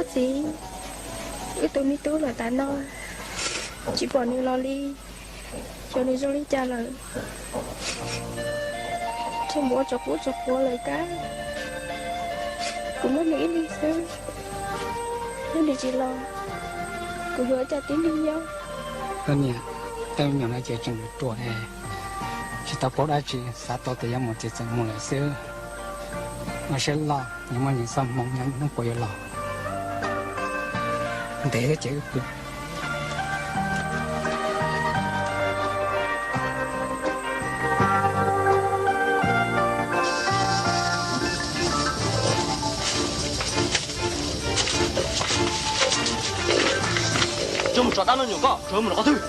Txiv, wb tus me tub los tas no, tsis pom nws los li, xyov nws zoo li cas lawm. Tsam muab tso qub tso quav lawm kab, kuv muab nws ib leeg xwb, yog nws tsis los, kuv yuav ua cas tib neeg nyob. Koj niam, tej me nyuam no ces tseem ruam es tsis tau paub dab tsi, xav tau tias yuav mus ces txawm mus lawm xwb. Mas siab loj, nws muaj nws txoj hmoo, nyob hnub puas yuav los. Ntev thiab ces wb pw. Tsuas mus tso dab no nyuam koj, tsuas mus rau qhov twg?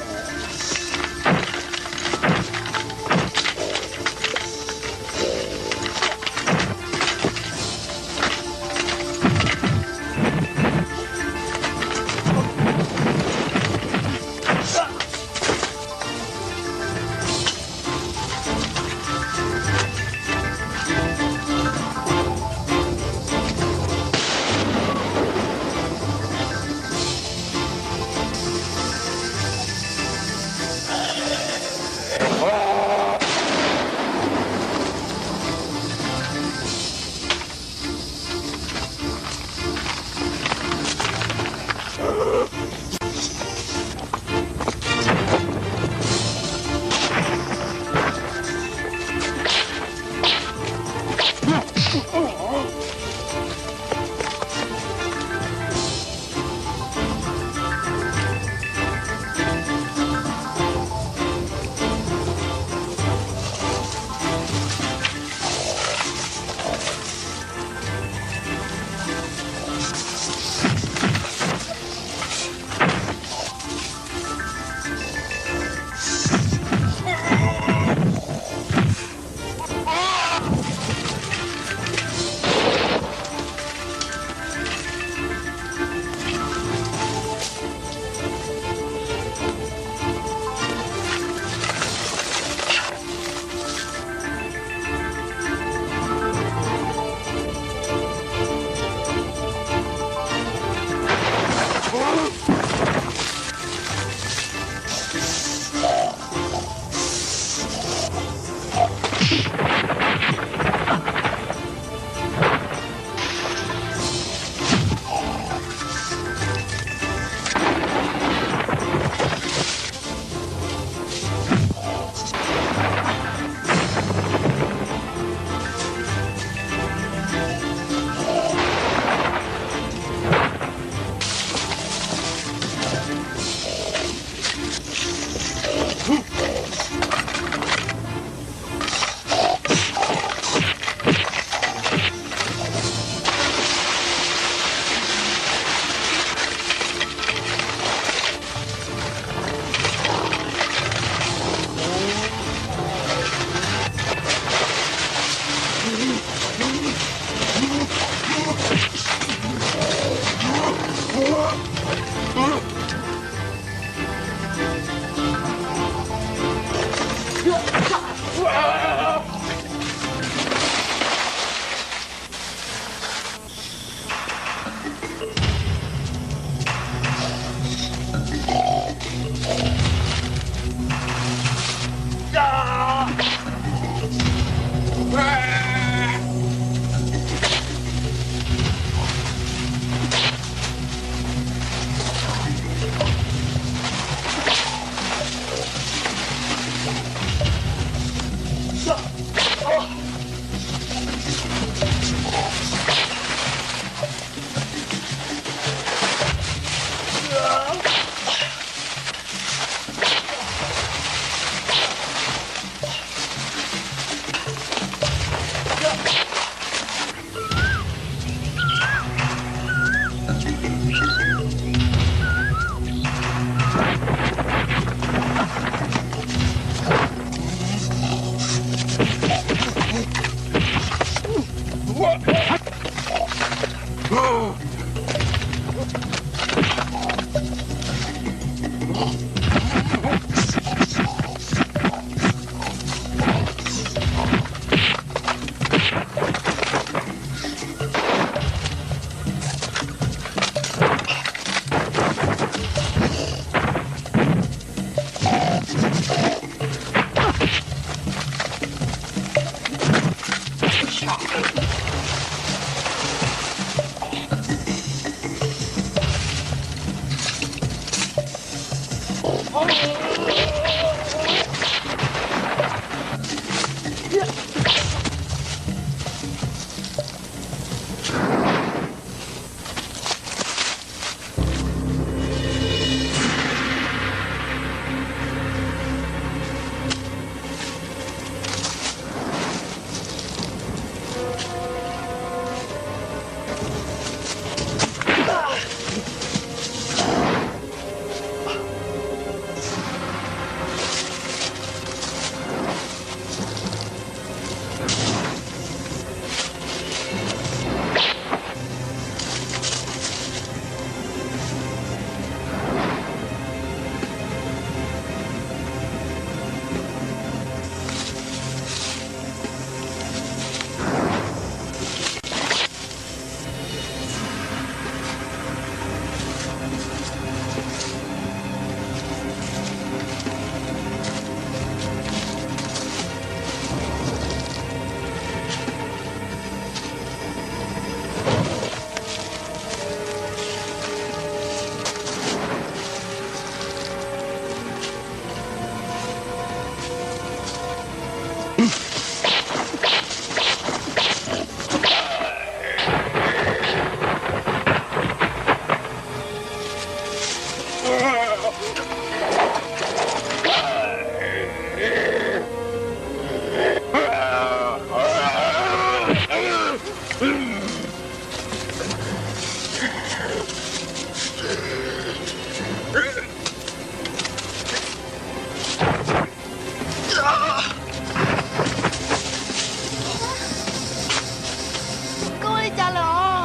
Koj ua li cas lawm os?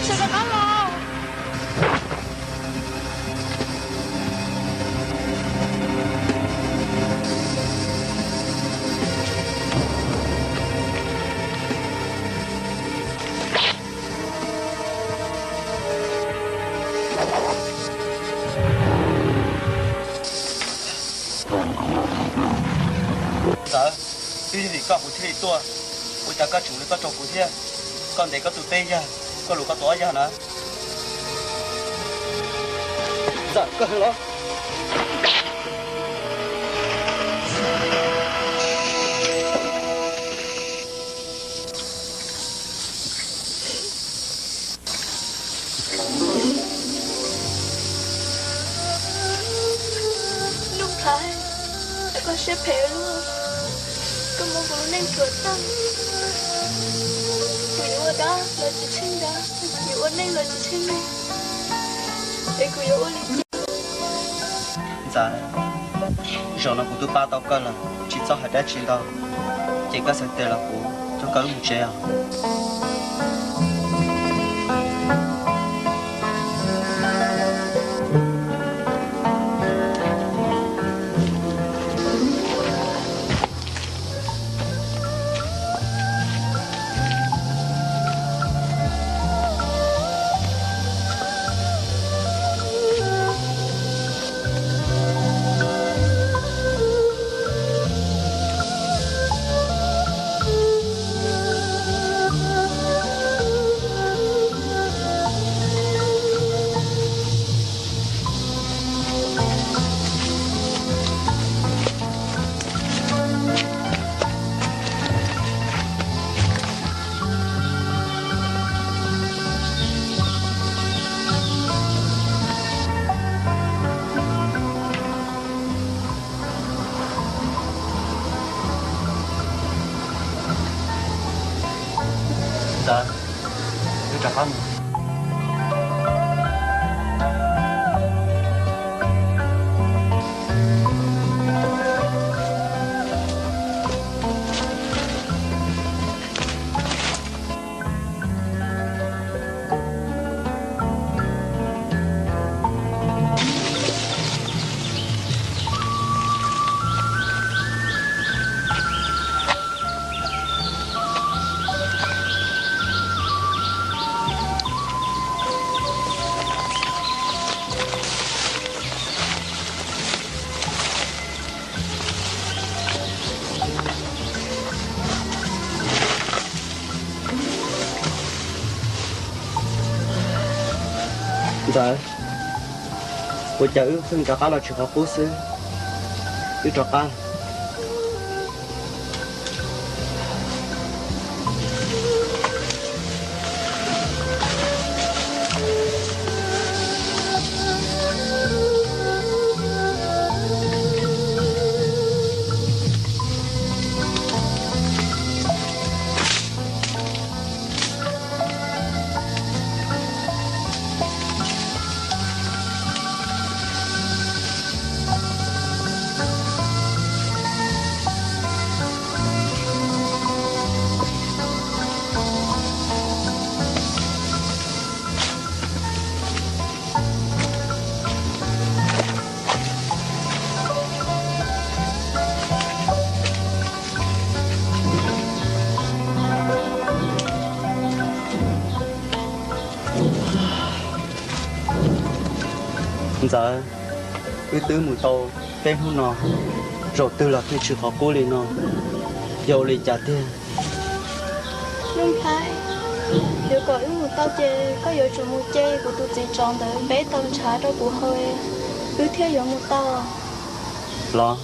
Sawv rov qab los. Ntxawm, twb yog vim koj kuv thiaj li tuaj, ua cas koj tseem li koj rau kuv thiab? Koj ntes koj tus peb yawg, koj luv koj tus ob yawg na. Ntxawm, koj los. Nuj Nplhaib, koj siab phem luaj, koj muab kuv lub neej tuam tag. Kuv yuav ua dab los tsis tsheej dab, yuav ua neej los tsis tsheej neej, es kuv yuav ua li cas? Ntxawm, zaum no kuv twb pab tau koj lawm, tsis txhob hais dab tsi ntau, ces koj xav tias los kuv coj koj wb mus tsev os. Ntxawm, wb rov qab mus. Ntxawm, ua cas wb pheej rov qab los tsis qhov qub xwb? Wb rov qab. Ntxawm, wb twb mus tau peb hnub no, zaum twg los twb tsis qhov qub li no, yog ua li cas tiag? Nuj Nplhaib, yuav kom wb mus tau ces koj yuav tsum mus ce kuv tus txiv tsov ntawd peb tau ntshav rau kuv haus, wb thiaj yuav mus tau. Los.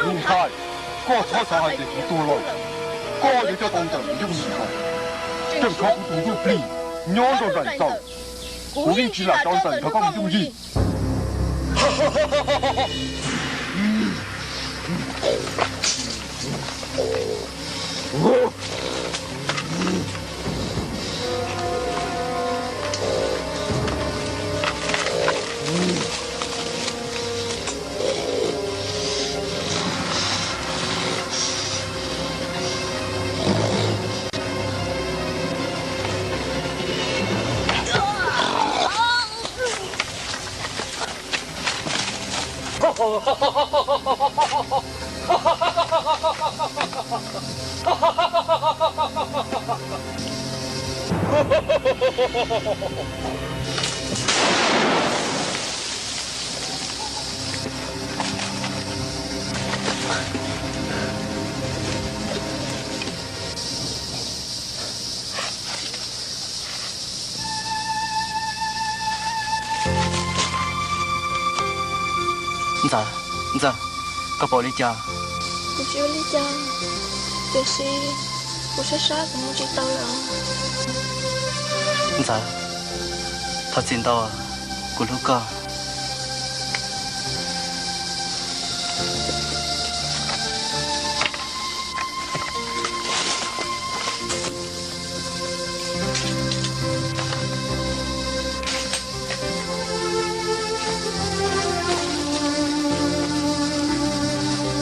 Nuj Nplhaib, koj txhob xav hais tias kuv tuag lawm, koj yuav coj tau Ntxawm mus yooj yim lawm. Tseem tshuav kuv tus ntsuj plig nyob nrog Nraim Txawm. Kuv yeej tsis lam rau ntawm nrog koj mus yooj yim. Ntxawm, Ntxawm, koj pom li cas? Kuv tsis ua li cas, tiam sis kuv sab sab kuv mus tsis tau lawm. Ntxawm, thov txim ntau, kuv hlub koj.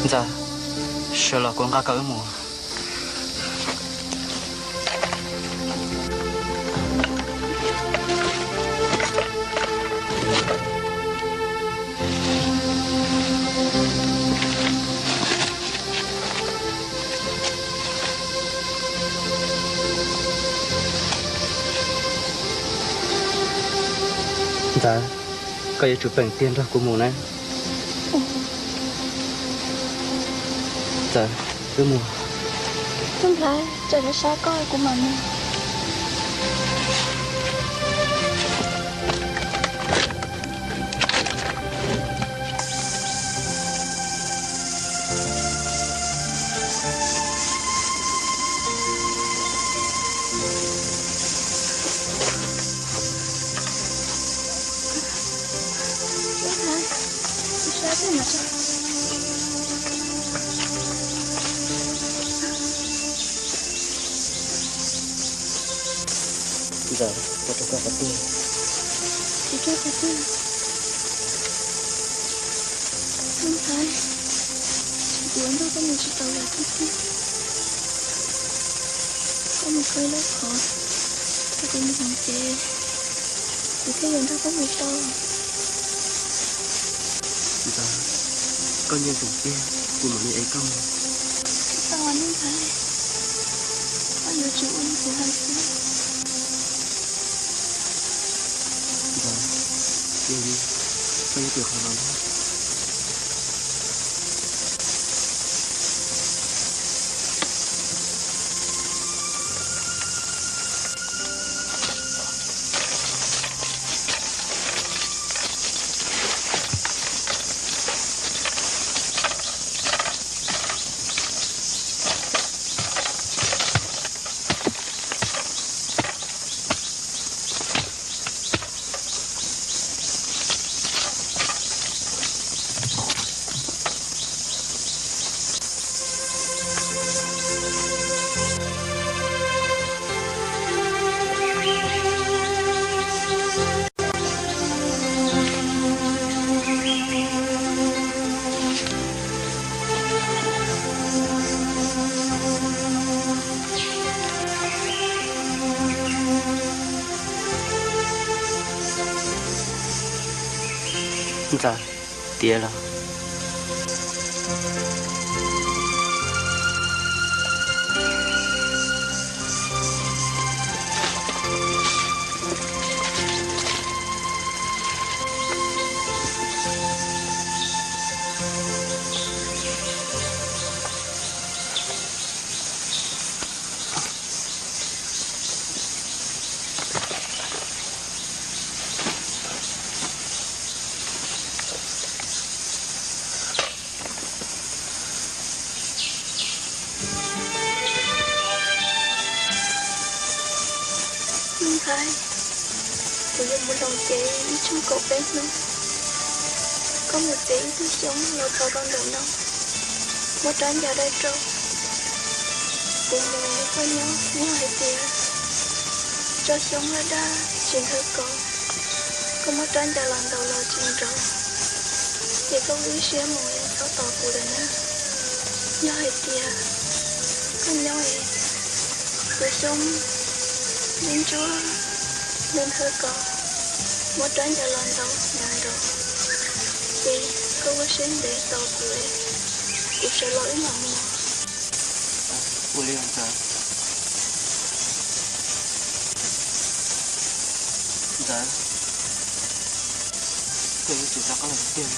Ntxawm, sawv los kuv nqa koj wb mus. Ntxawm, koj yuav tsum peem tiag nrog kuv mus na. Ntxawm, wb mus. Tub Nplhaib, tsam sab sab koj kuv mam mus. Ntxawm, koj rau koj qhov twg? Tsis rau qhov twg. Tub Nplhaib, kuv ua nrog koj mus tsis tau lawm tiag tiag. Koj mus kho ib lub qhov rau kuv mus hauv tsev, kuv thiaj yuav nrog koj mus tau. Ntxawm, koj nco ntsoov tiag, kuv mam li ev koj mus. Tsis tau, Tub Nplhaib, koj yuav tsum ua li kuv hais xwb. Ntxawm, yog li koj yuav tsum qhov no na. Ntxawm, tiav los. Ntxawm, Kuv yuav mus hloov cev ib tshooj kaum peb hnub, koj mus txiav ib tug xyoob los txog rau ntawm no, muab rab ncas dai rau. Kuv mus, koj nyob, yog hais tias tsob xyoob laj daj tsis nthawv kos, koj muab rab ncas los ntaus los tsis nrov, ces koj ua ib siab mus, txhob tos kuv lawm na. Yog hais tias koj nyob es tus xyoob ntsuab ntsuab nthawv kos, muab rab ncas los ntaus nrov nrov, ces koj ua siab ntev tos kuv, kuv sawv los wb mam mus. Ua li os Ntxawm. Ntxawm, koj yuav tsum rov qab los tiag.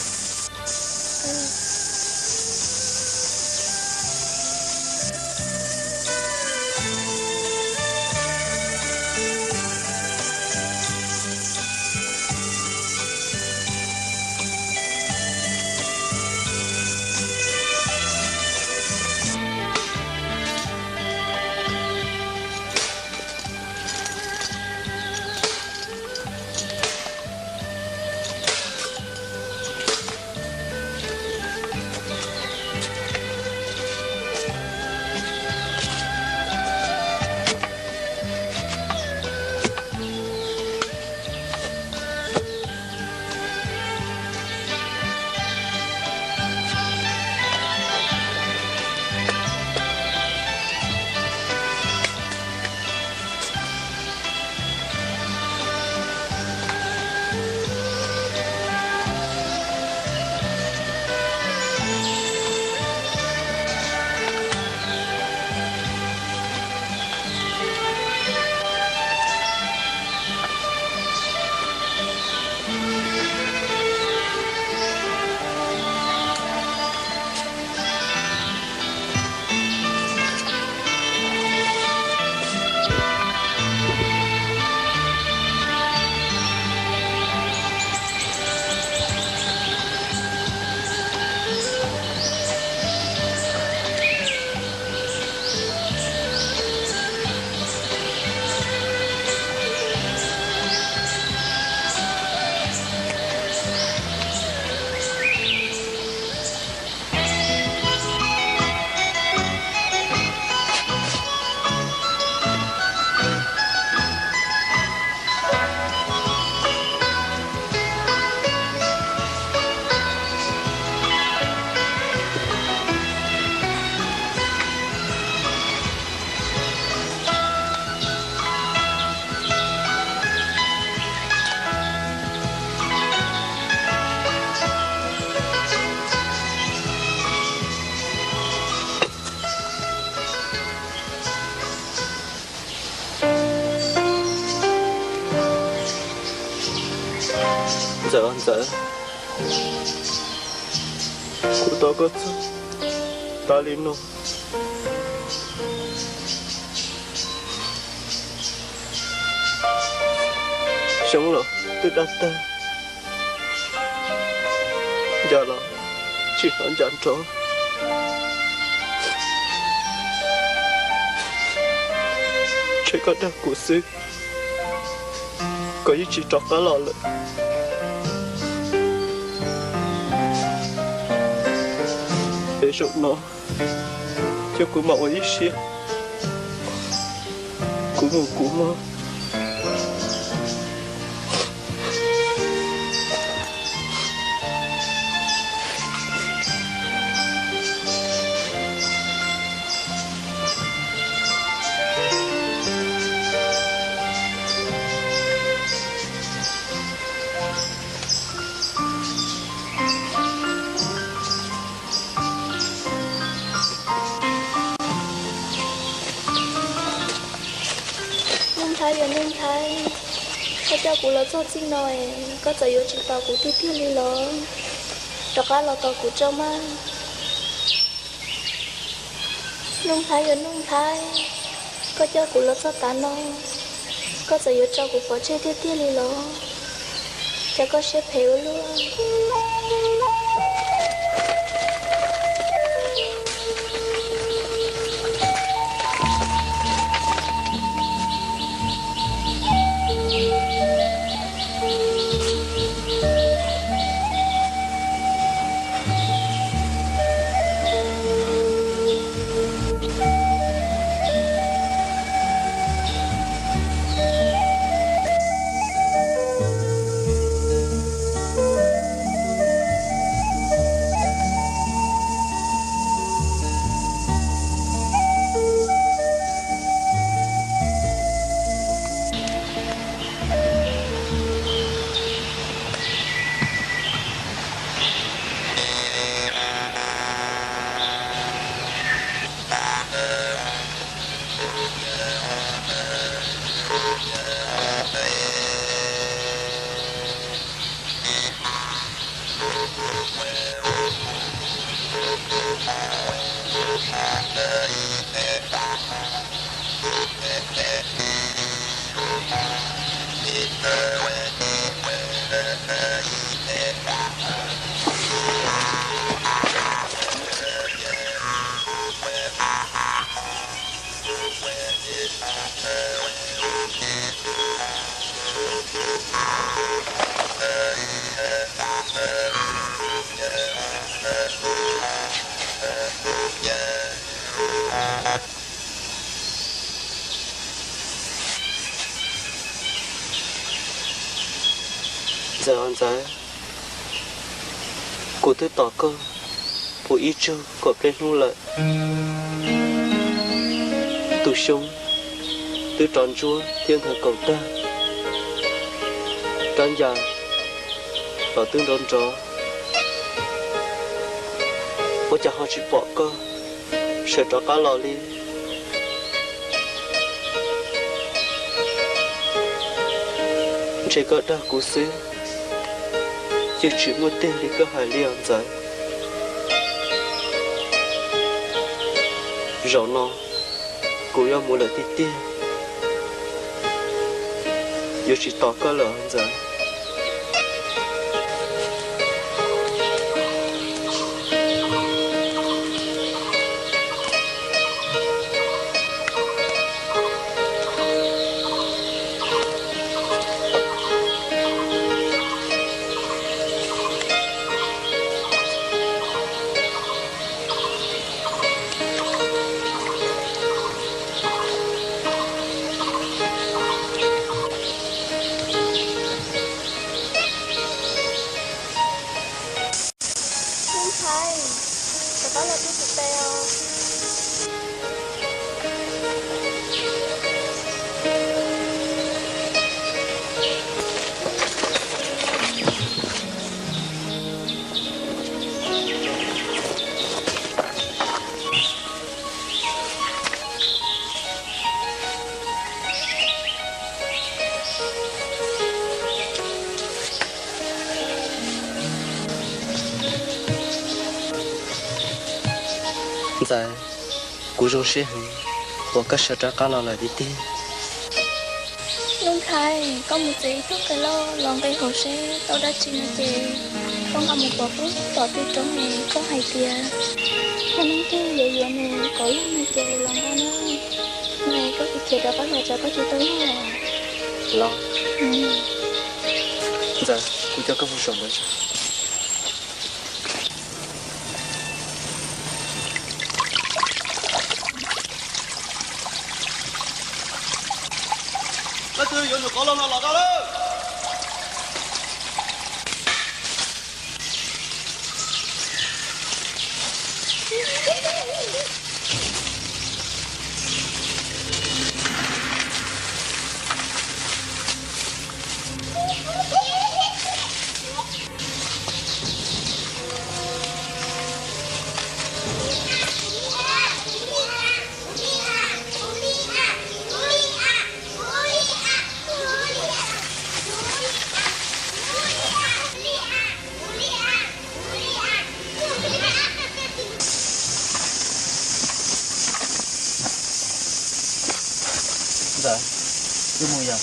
Ntxawm, Ntxawm, kuv tos koj txog tas li no. Xyoob los twb daj tag, ncas los tsis hnov ncas nrov. Ntshe koj dag kuv xwb, koj yeej tsis rov qab los lawm. Es zaum no ces kuv mam ua ib siab, kuv mus kuv mog. Nuj Nplhaib, yog Nuj Nplhaib, koj coj kuv los txog txij no es koj txawm yuav tsis tos kuv tiag tiag li los? Rov qab los tos kuv tso mas. Nuj Nplhaib, yog Nuj Nplhaib, koj coj kuv los txog tav no, koj txawm yuav tso kuv pov tseg tiag tiag li los? Cas koj siab phem ua luaj. Ntxawm, Ntxawm, kuv twb tos koj puv ib tsug kaum peb hnub lawm. Tus xyoob twb rov ntsuab thiab nthaws kaum tag, rab ncas los twb nrov nrov, ua cas ho tsis pom koj sawv rov qab los li? Ntshe koj dag kuv xwb, yeej tsis muaj tiag li koj hais li os Ntxawm. Zaum no kuv yuav mus lawm tiag tiag, yuav tsis tos koj lawm Ntxawm. Ntxhais, rov qab los rau kuv tes os. Ntxawm, kuv zoo siab heev uas koj sawv rov qab los lawm tiag tiag. Nuj Nkhais, koj mus txiav ib tug qe loj los nqe hauv seb tau dab tsi no ces koj nqa mus pov pub tom tej roob es koj hais tias koj neeg twg yuav yuav nws kaum leej no ces los nqa na. No es koj khiav khiav rov qab los tsam koj tsis tau noj. Los. Ntxawm, kuv coj koj mus saum ntawd tso. Leej twg yuav nyuam qov loj no los nqa lawm. Ntxawm, wb mus yom.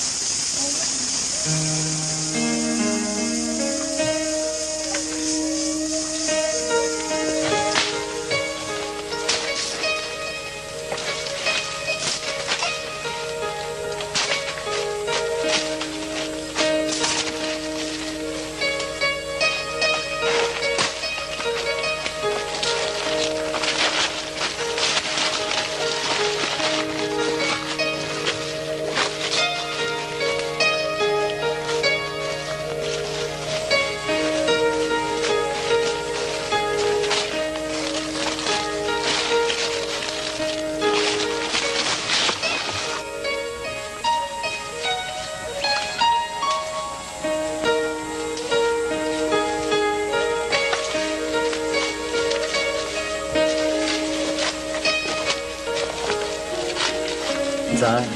Ntxawm,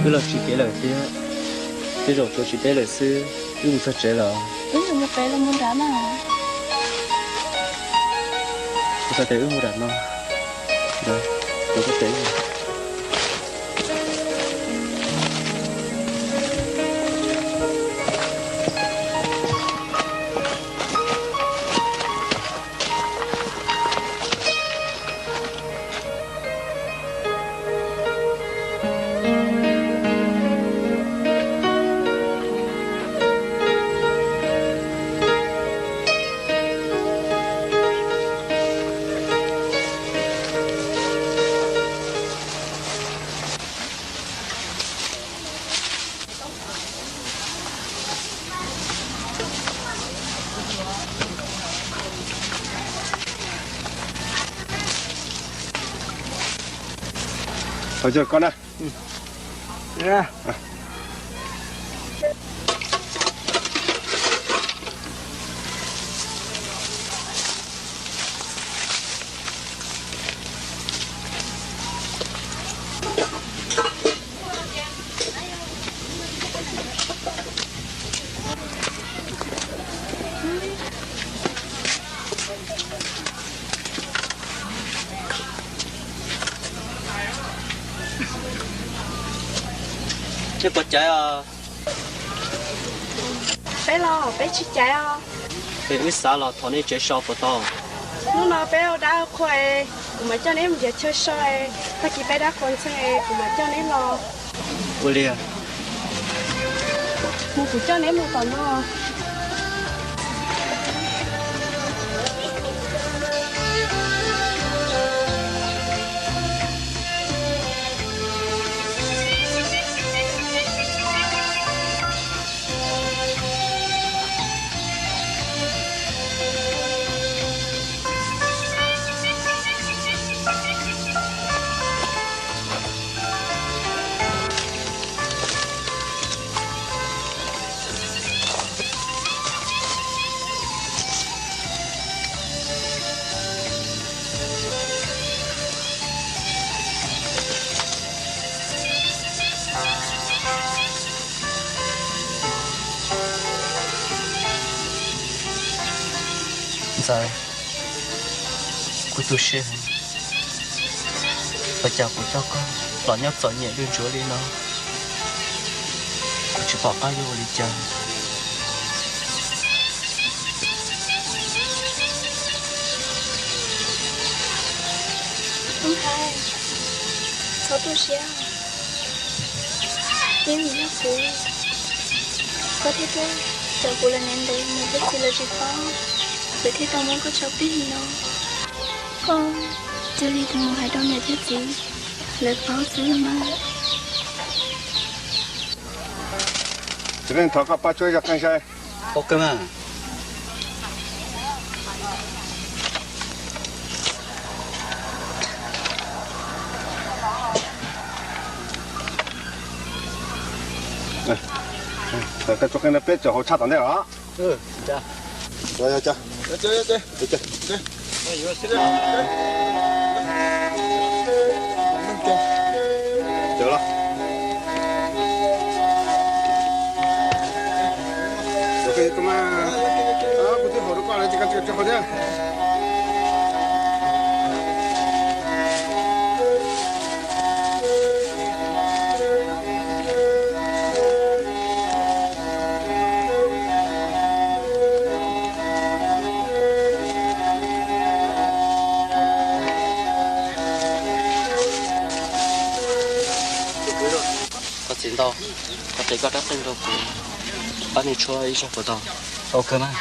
wb los tsis kev lawm thiab, tej zaum tsuas tsis peb lawm xwb, wb mus txog tsev lawm. Wb yuav mus pem los mus nram mas. Kuv xav tias wb mus nram no. Ntxawm, tos koj pem. Koj na. Nej puas caiv os? Peb los peb tsis caiv os. Peb wb xav los thov nej tsev so puas tau? Hnub no peb ua dab ua qhua es kuv mam coj neb mus nrhiav chaw so es tag kis peb dab qhuas ntxeeg es kuv mam coj neb los. Ua li, mus kuv coj neb mus tom no. Ntxawm, kuv tu siab heev. Ua cas kuv coj koj los nyob txom nyem dwj ntsuav li no, kuv tsis pom qab yuav ua li cas. Tub Nthaiv, txhob tu siab. Yeej vim yog kuv, koj thiaj tuaj caum kuv lawm niam ntawd, niam thiab txiv lawv tsis paub, lawv thiaj tau muab koj tso plig li no. Koj cia li mus hais rau niam thiab txiv, lawv paub xwb los mas. Ces nej thov koj pab tsuab zog qeej saib. Ok mas. Koj tsuab qeej no peb tseem hauv tshaj tom ntej os. Cawm los. Kuv twb hais rau koj lawm ces koj tsis haus thiab. Koj txiv ntau, koj qiv koj rab qeej rau kuv, pab nej tshuab ib zaug puas tau? Ok mas.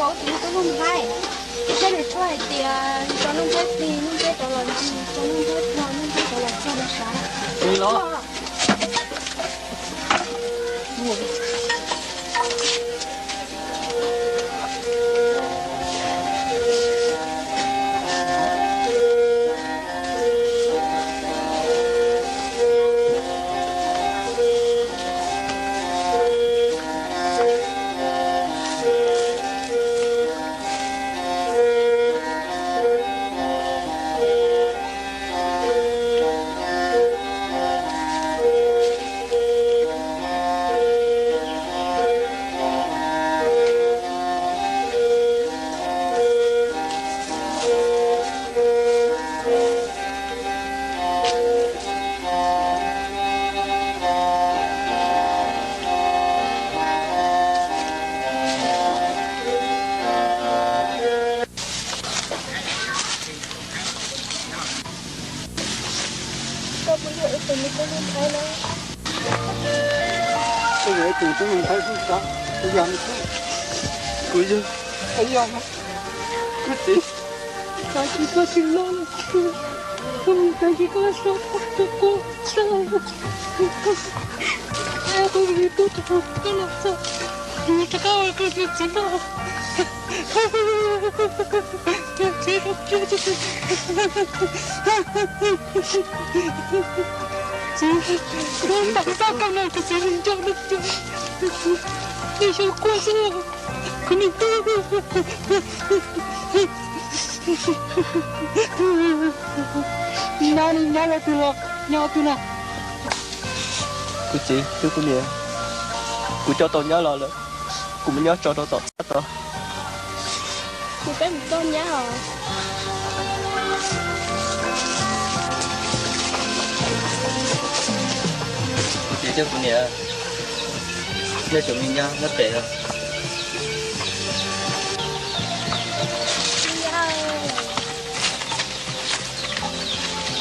Tus Nuj Nplhaib, seb nws tshuaj hais tias tso Nuj Nplhaib plig, Nuj Nplhaib rov los tsis, tso Nuj Nplhaib plig, Nuj Nplhaib rov los txog los sav. Los. Koj puas yog ib tug me tub Nuj Nplhaib na? Koj yog ib tug tub Nuj Nplhaib xwb sav, kuv yog, kuv yog, kuv yog, kuv txiv, xav tsis koj tsis los, kuv xav tsis koj sab, kuv sab, kuv tub, koj los txog, kuv rov qab ua koj tus txiv loj. Txiv, kuv tau txoj kawg no, kuv txiv nco, nej xyov kuv xwb, kuv niam tub. Nyob li nyob los twg los nyob twg na. Kuv txiv, kuv niam, kuv coj tau nyab los lawm, kuv mus nyob tso rau tom qab tod. Kuv peb mus coj nyab os. Kuv txiv thiab kuv niam, nej tseem me nyab nyob pem os.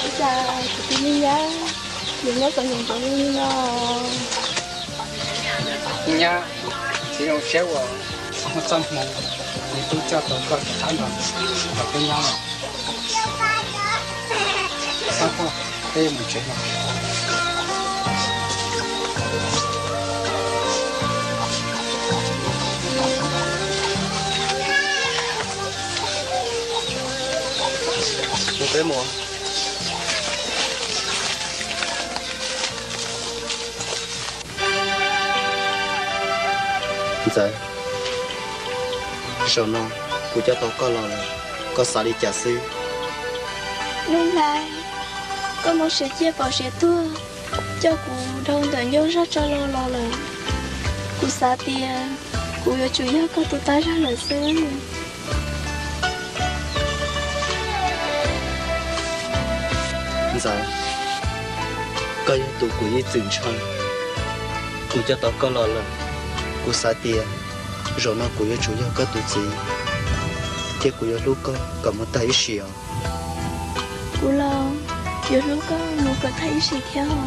Ua cas kuv tus me nyab yuav nyob txom nyem npaum li no? Nyab, txiv zoo siab uas muaj txoj hmoo nws twb coj tau koj rov qab los, los peb nyob lawm. Xab Phooj, peb yuav mus tsev no. Mus peb mus. Ntxawm, zaum no kuv coj tau koj los lawm, koj xav li cas xwb? Nuj Nplhaib, koj muab siav ciaj pom siav tuag coj kuv dhau ntawm ncauj zaj tso lo los lawm. Kuv xav tias kuv yuav tsum yog koj tus tab zag lawm xwb. Ntxawm, koj yog tus kuv ib txwm ntshaw. Kuv coj tau koj los lawm, kuv xav tias zaum no kuv yuav tsum yog koj tus txiv, thiab kuv yuav hlub koj kom mus tag ib sim os. Kuv los yuav hlub koj mus kom tag ib sim thiab os.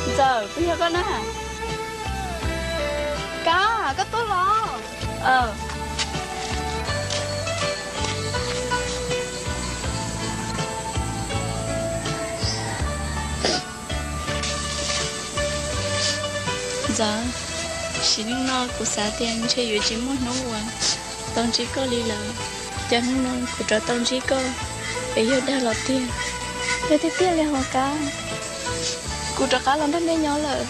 Ntxawm, puas yog koj na? Kab, koj tuaj los? Ntxawm, sim neej no kuv xav tias ntshe yuav tsis muaj hnub uas tau ntsib koj li lawm. Cas hnub no kuv rov tau ntsib koj es yog dag los tiag. Yog tiag tiag li hos Kab, kuv rov qab los nrog nej nyob lawm.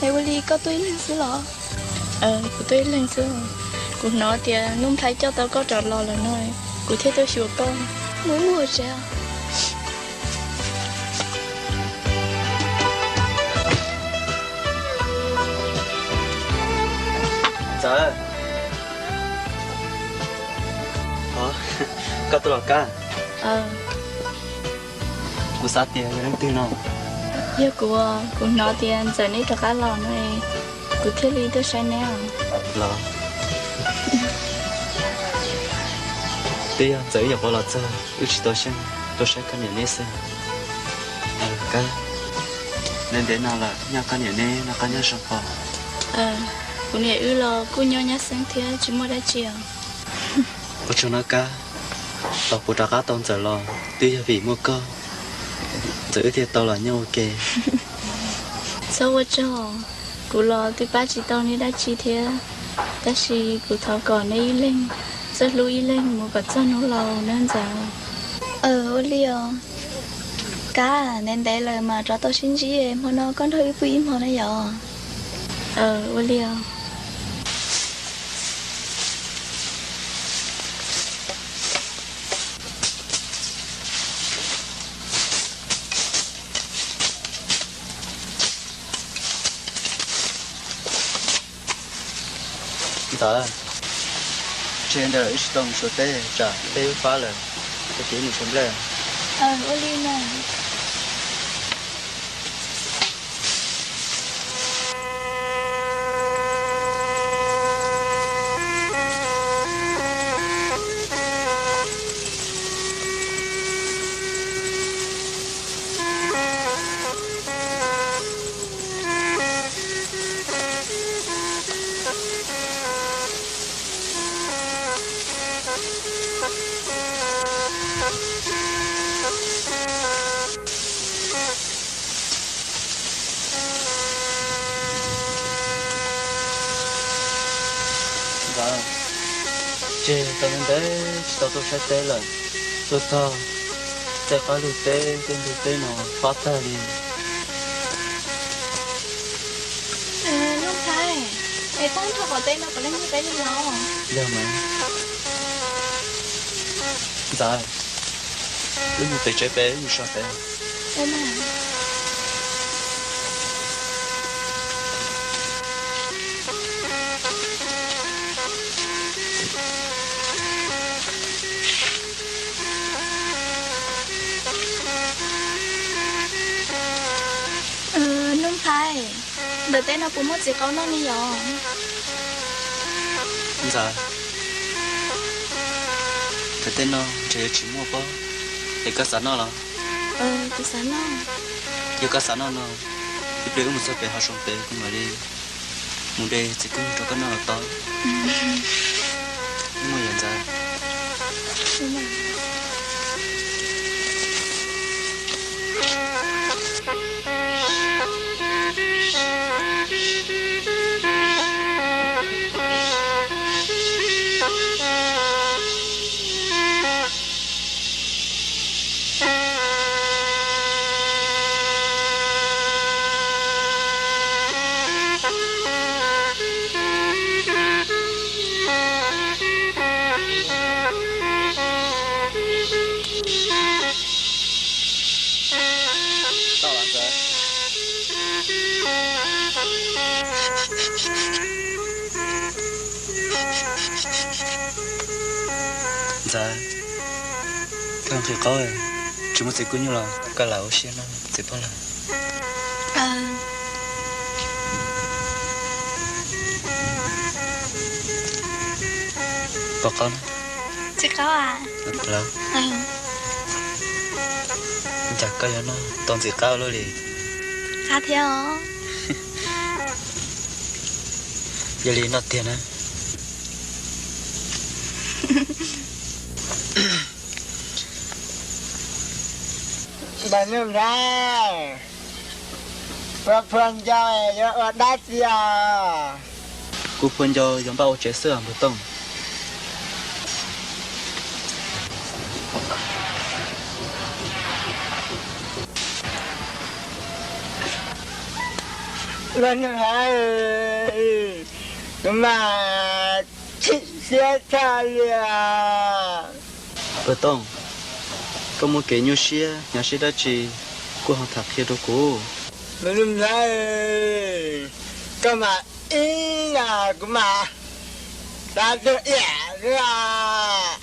Es ua li koj tuaj ib leeg xwb los? Kuv tuaj ib leeg xwb. Kuv hnov tias Nuj Nplhaib coj tau koj rov los lawm no, kuv thiaj tuaj xyuas koj. Mus ib mus tsev. Ntxawm. Hov, koj tuaj los Kab? Kuv xav tias yog leej twg no. Yog kuv, kuv hnov tias Ntxawm neb rov qab los no. Kuv thiaj li tuaj saib neb os. Los, twb yog Ntxawm wb yuav pov los txog, wb tsis tau xyeej tuaj saib koj niam neb xwb. Kab, ntev ntev no lawm, nyob koj niam neb noj qab nyob zoo os? Kuv niam wb los kuj nyob nyab xeeb thiab, tsis muaj dab tsi os. Ua tsaug nawb Kab, los kuv rov qab tau Ntxawm los twb yog vim muaj koj, Ntxawm wb thiaj tau los nyob ua ke. Txhob ua tsaug, kuv los twb pab tsis tau neb dab tsi thiab, tab sis kuv thov kom neb ib leeg txawj hlub ib leeg mus kom txog hnub laus nawb Ntxawm. Ua li os. Kab, ntev ntev lawm mas rov tau sib ntsib, hmo no koj nrog wb pw ib hmo na yom? Ua li os. Ntxawm, tseg ntawd wb tsis tau mus suav teb, tsam teb wb fab lawm, ces mus suav nplej. Ua li na. Ntxawm, tseg tau ntev ntev tsis tau tuaj saib teb lawm, tuaj txog tej qab lug teb tej ntug teb no fab tag li. Nuj Ntxhais, es koj nrog kuv teb no puas leej twg teb li los? Yog mas. Ntxawm, wb mus pem tsev pem, wb mus so pem. Nuj Ntxhais, ntawm teb no puas muaj txiv qaub noj ne yom? Ntxawm, ntawm teb no ntshe yuav tsis muaj pob, es koj xav noj los? Kuv xav noj. Yog koj xav noj no, ib pliag wb mus txog pem hav zoov pem kuv mam li mus de txiv kub rau koj noj los tau. Muaj yam ntxav. Ntxawm, koj nqhis qaub, tsis muaj txiv kub nyuj los koj lam ua siab no txiv pog lawm. Pov qaub na. Txiv qaub a? Lawm. Cas koj yuav noj tau ntxim qab ua luaj li. Qab thiab os. Yog li noj tiag na. Npawg Nuj Nplhaib, ua phua ncau yuav ua dab tsi os? Kuv phua ncau yuav npaj ua tsev xwb os npawg Tooj. Npawg Nuj Nplhaib, kuv mas chim siab tshaj li os. Npawg Tooj, koj muaj kev nyuaj siab hnyav siab dab tsi kuj ho tham qhia rau kuv. Npawg Nuj Nplhaib, koj mas ib yam kuv mas xav tuag iam xwb os.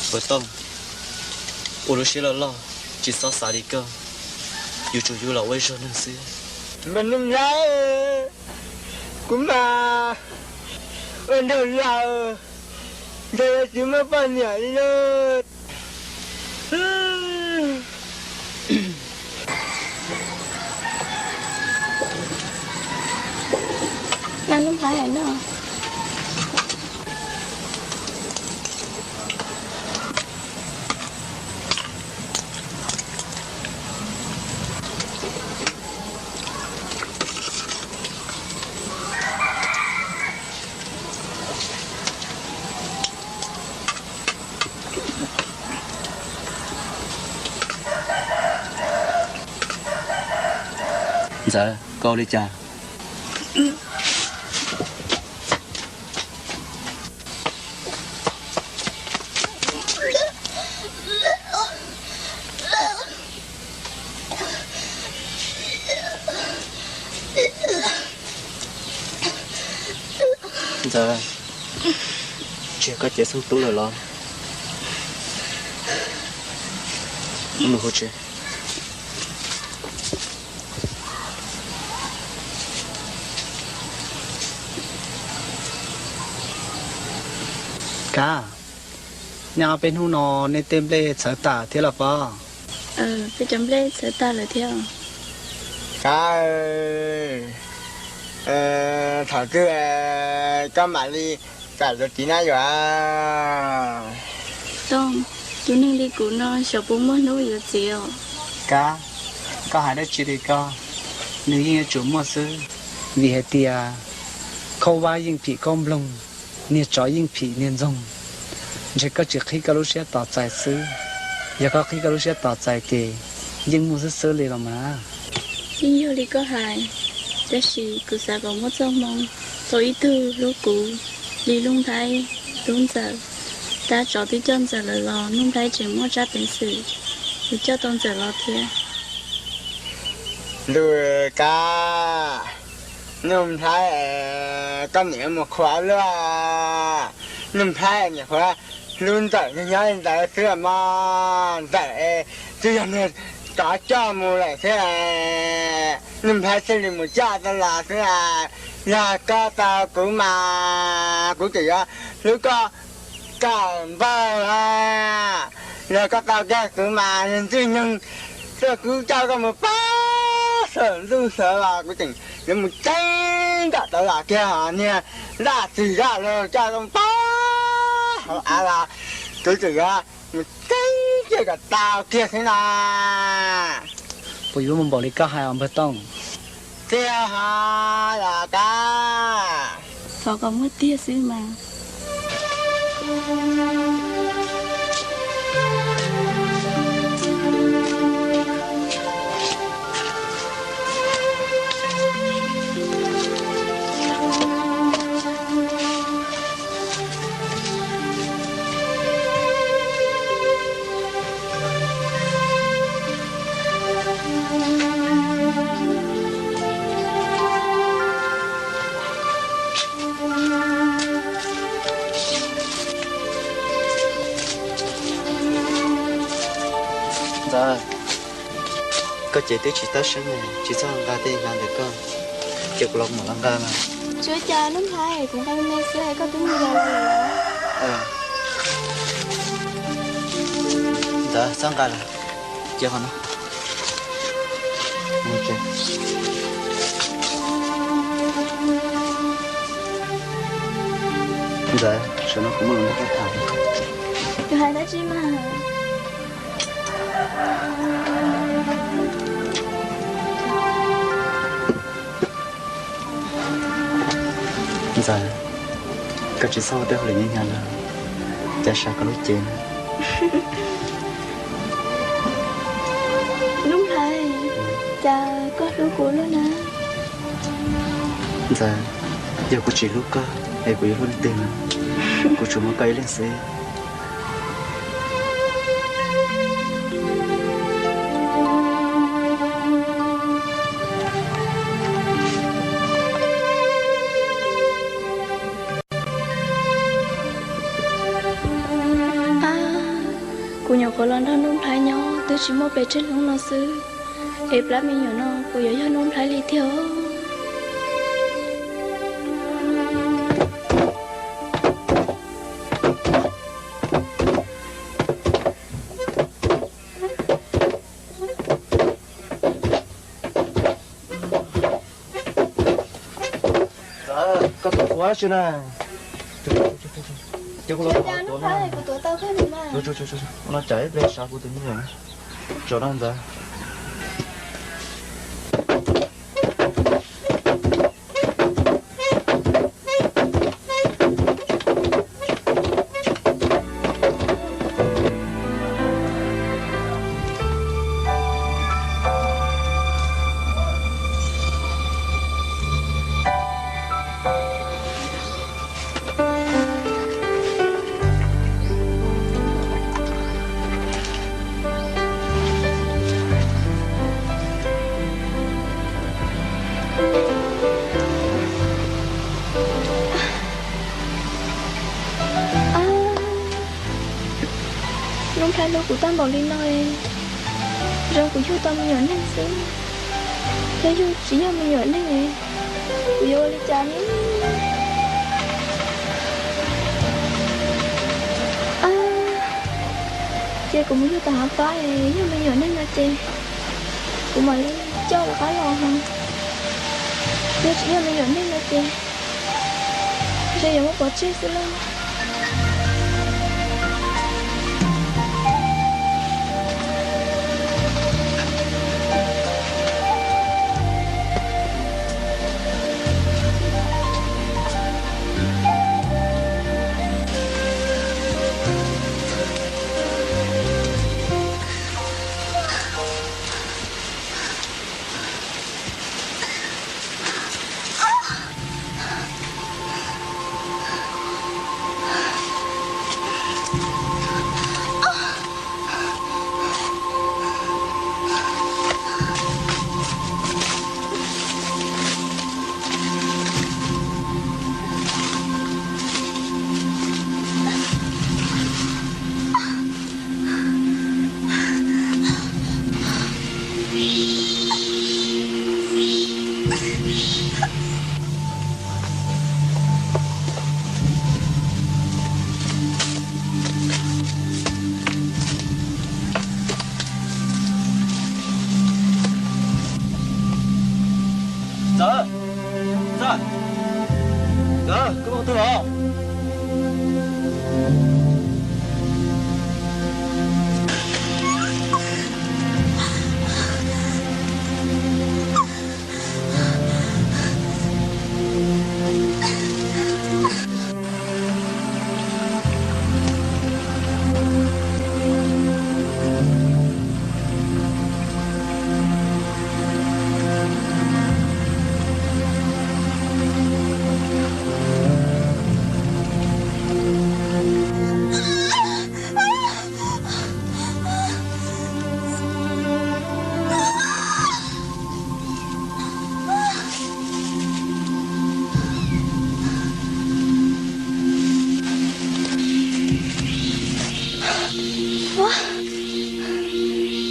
Npawg Tooj, ua lub siab loj loj, tsis txhob xav li koj, yus tsuas yus los ua ib zaug neeg xwb. Npawg Nuj Nplhaib, Kuv mas ua nraug laus, ntshe yuav tsis muaj poj niam li lauj. Ntxawm, koj ua li cas? Ntxawm, tsis yog koj cev xeeb tub lawm los? Mus hauv tsev. Kab, nyob peb hnub no nej tej nplej txhawv tas thiab los pob? Peb cov nplej txhawv tas lawm thiab. Kab, thaum twg koj mam li txais yuav txiv na yom? Tooj, tus neeg li kuv no xyov puas muaj hnub yuav txiv os. Kab, koj hais dab tsi li koj? Nws yeej yuav tsum muaj xwb, vim hais tias khaub vab yeej phim khaub nploog, niag tsov yeej phim niag ntxoog. Ntshe koj tsis qhib koj lub siab tos txais xwb, yog koj qhib koj lub siab tos txais ces yeej muaj xwb xwb li los mas. Yeej yog li koj hais, tab sis kuv xav kom muaj txoj hmoo tau ib tug hlub kuv li Nuj Nplhaib, hlub Ntxawm. Tab tsov twb coj Ntxawm lawm los Nuj Nplhaib tseem muaj tsab peev xwm yuav coj tau Ntxawm los thiab. Lus Kab, Nuj Nplhaib, koj niam mus qhuav luaj. Nuj Nplhaib niam qhuav hlub Ntxawm nyob li ntawd xwb mog. Ntxawm twb yog niag tsov coj mus lawm xwb, Nuj Nplhaib thiaj li mus coj tau los xwb. Yog koj tau kuv mas kuv tseem yuav hlub koj kawm npawg. Yog koj tau kiag kuv mas niag ntxwg nyoog, kuv coj koj mus pab sawv ntuj sawv los kuv tseem yuav mus tseeb nram tawv los kiag. Niag daj tsis daj los coj koj mus pab hauv av los kuv tseem yuav mus tseeb kiag kom tau kiag xwb na. Puas yuav muaj npaum li koj hais os npawg Tooj? Tiag hos los Kab? Thov kom muaj tiag xwb mas. Ntxawm, koj cev twb tsis tab seeb, tsis txhob nqa tej nqa ntawm koj, ces kuv los mam los nqa mas. Tsis ua cas Nuj Nplhaib, kuv nqa me xwb es koj twb mus los lawm. Ntxawm, txhob nqa lawm, cia qhov no. Ntxawm, saum no kuv muaj lus nrog koj tham. Koj hais dab tsi mas? Ntxawm, koj tsis txhob ua tej hauj lwm nyuaj nyuaj lawm, cas sav koj lub cev na. Nuj Nplhaib, cas koj hlub kuv luaj na? Ntxawm, yog kuv tsis hlub koj es kuv yuav hlub leej twg na? Kuv tsuas muaj koj ib leeg xwb. Ab, kuv nyuam qhuav los nrog Nuj Nplhaib nyob twb tsis muaj pes tsawg hnub no xwb, es plab me nyuam no puas yuav yog Nuj Nplhaib li tiag os? Ua dab tsi na? Ces kuv los tuav na. Ua no cas ib pliag sav kuv tus me nyuam tso na ntxawd. Nuj Nplhaib hlub kuv tag npaum li no, zoo kuv yug tau me nyuam neeg xwb. Yog yug tsis yog me nyuam neeg, kuv yuav ua li cas ne? Ces kuv mus yug tom hav pab, yog me nyuam neeg no ces kuv mam li coj rov qab los hos. Yog tsis yog me nyuam neeg no ces ntshe yuav muab pov tseg xwb lauj. Txawm, Txawm, Txawm, koj ua twg os?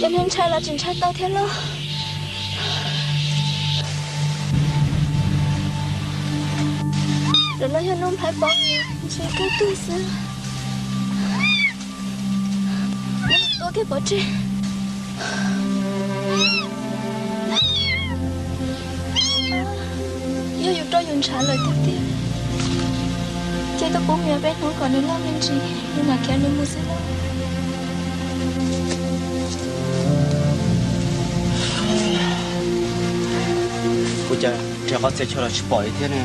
Cov niag ntshai los tsis ntshai tau thiab lauj. Lawv los yog Nuj Nplhaib paub ntshe kawg twg xwb. Tua kiag pov tseg. Yog yus rau yus ntshav lawm tiag tiag, ces tuaj pub me nyuam peb hnub kom nws loj me ntsis, yus mam khiav nws mus xwb lauj. Ua cas nrhiav qhov txhia chaw los tsis pom li thiab ne?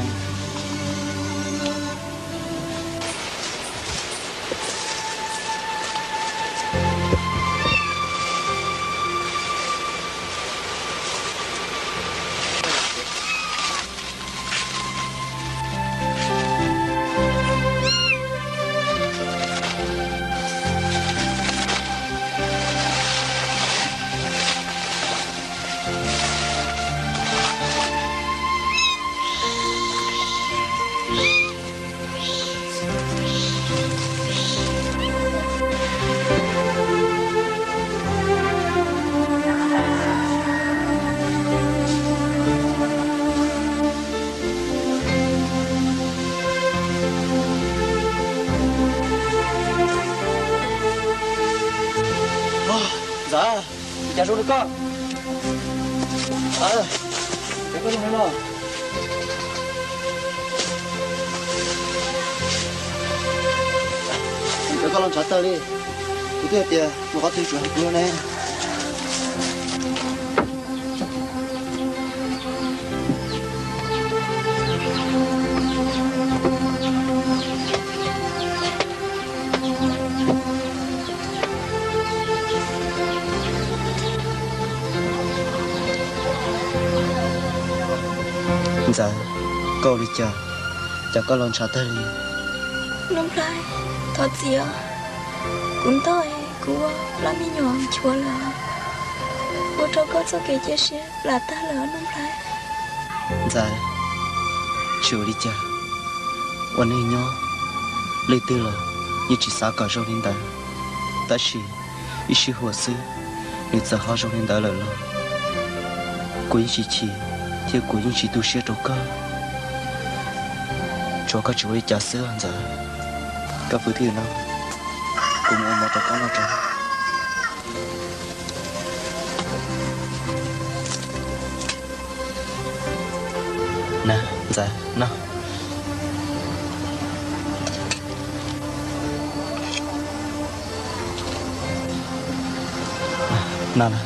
Ntxawm, cas zoo li koj? Koj zoo li no. Koj los ntshav tawg li, kuv twb hais tias mus qhov twg tsuas hais kuv ne. Ntxawm, koj ua li cas, cas koj los ntshav tag li? Nuj Nplhaib, thov txim os. Kuv ntog es kuv ua plab me nyuam nchuav lawm, ua rau koj txoj kev cia siab plam tag lawm Nuj Nplhaib. Ntxawm, tsis ua li cas, ua neej nyob leej twg los yeej tsis xav kom zoo li ntawd, tab sis ib sij huam xwb nws txawm ho zoo li ntawd lawm los kuv yeej tsis chim thiab kuv yeej tsis tu siab rau koj. Tsuav koj tsis ua li cas xwb Ntxawm. Koj pw twj ywm no, kuv mus ua mov rau koj noj tso. Na, Ntxawm, noj. Noj na.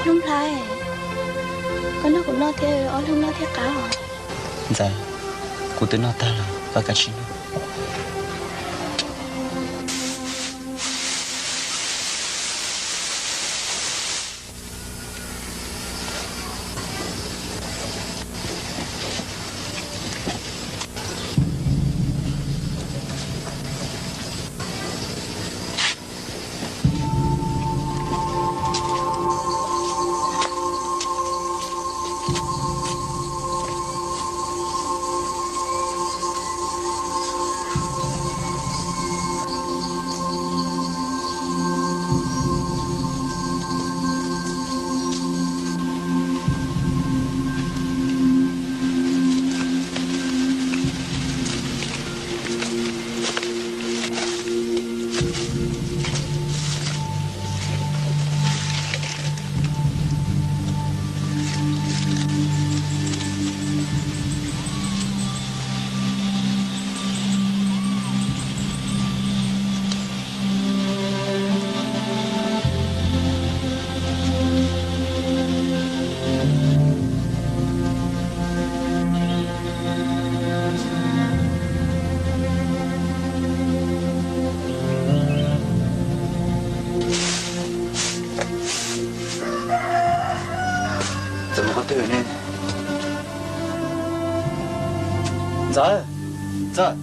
Nuj Nplhaib, koj nrog kuv noj thiab, ob leeg noj thiaj qab os. Ntxawm, kuv twb noj tag lawm, koj kav tsij noj. Ntxawm, Ntxawm.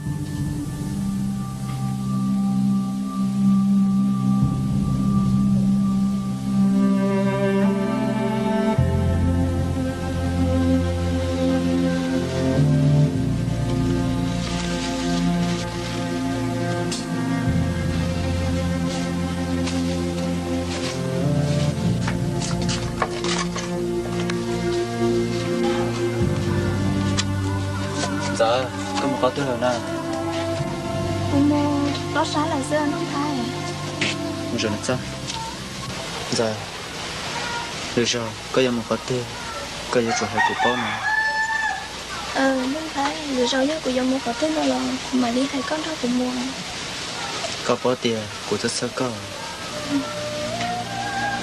Ntxawm, koj mus qhov twg lawm na? Kuv mus plob sab lawm xwb Nuj Nplhaib. Mus zaum no txog. Ntxawm, lwm zaus koj yuav mus qhov twg, koj yuav tsum hais kuv paub no. Nuj Nplhaib, lwm zaus yog kuv yuav mus qhov twg no los kuv mam li hais koj nrog kuv mus. Koj paub tias kuv txhawj txhawj koj.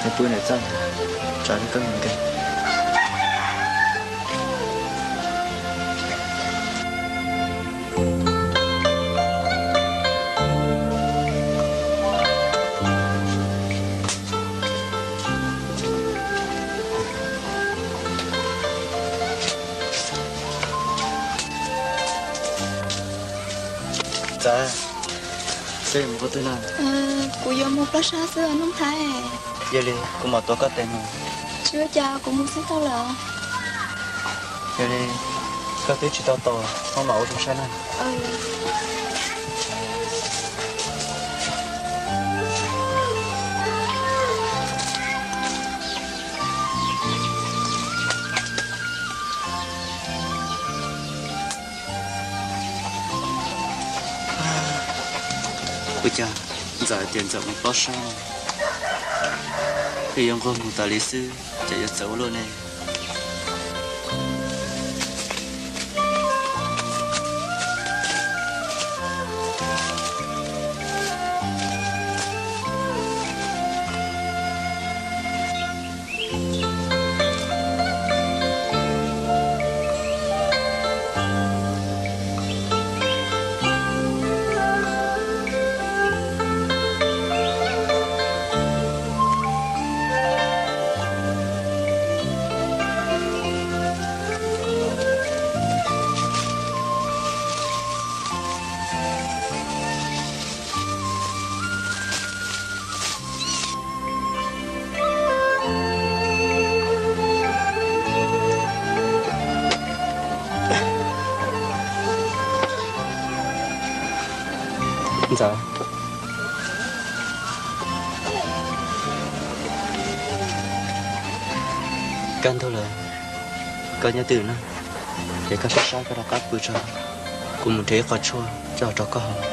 Nws pw nws txaj, tsam li koj mus nkees. Ntxawm, koj yuav mus qhov twg na? Kuv yuav mus plob sab xwb Nuj Nplhaib. Yog li kuv mam tuav koj tes mus. Tsis ua cas, kuv mus xwb tau lawm. Yog li koj twb tsis tau tos, koj mam ua zoo saib na. Ua cas Ntxawm tias Ntxawm mus plob sab no? Twb yuav nquag mus tas li xwb, cas yuav txawv ua luaj ne. Ntxawm, kaj ntug lawm, koj nyob twj ywm na, ces koj sab sab koj rov qab pw tso, kuv mus nrhiav ib qho tshuaj coj rau koj haus.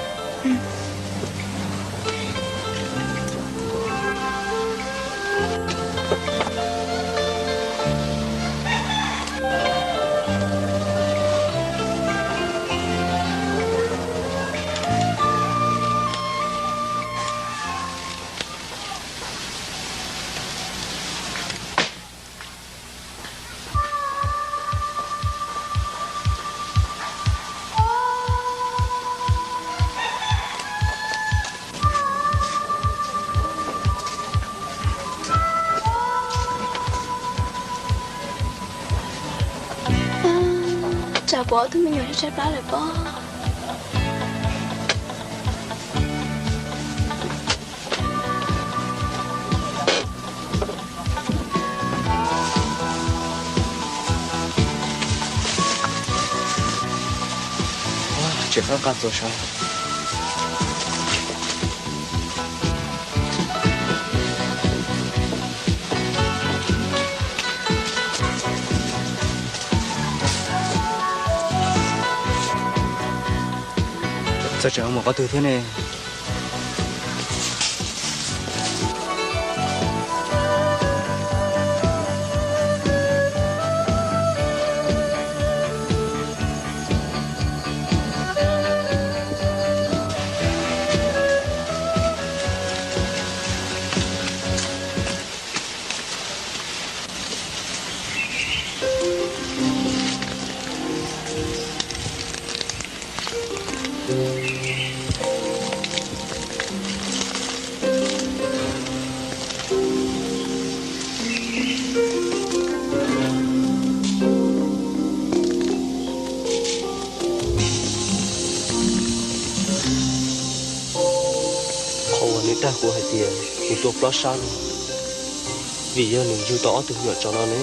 Tsam pom ob tug me nyuam tshaib plab lawm pob. Tseem qab qab txuas sav. Txawm tseem mus qhov twg thiab ne? Qhov uas nws dag kuv hais tias nws tuaj plob sab no, vim yog nws yug tau ob tug me nyuam tsov no ne.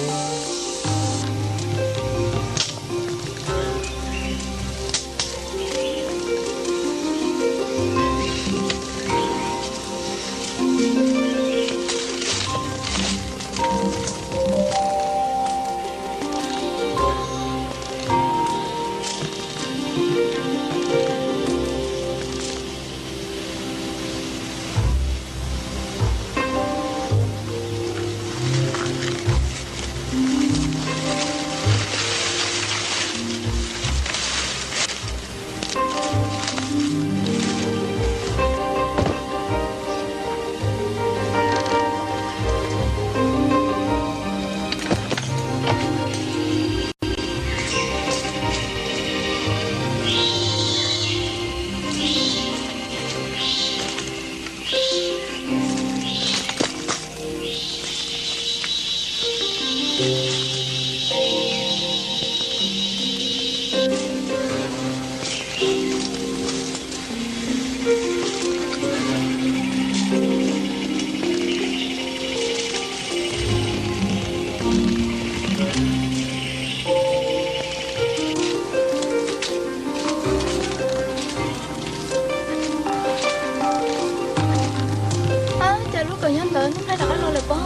Ab, cas lub kaus nyob ntawd Nuj Nplhaib rov qab los lawm pob.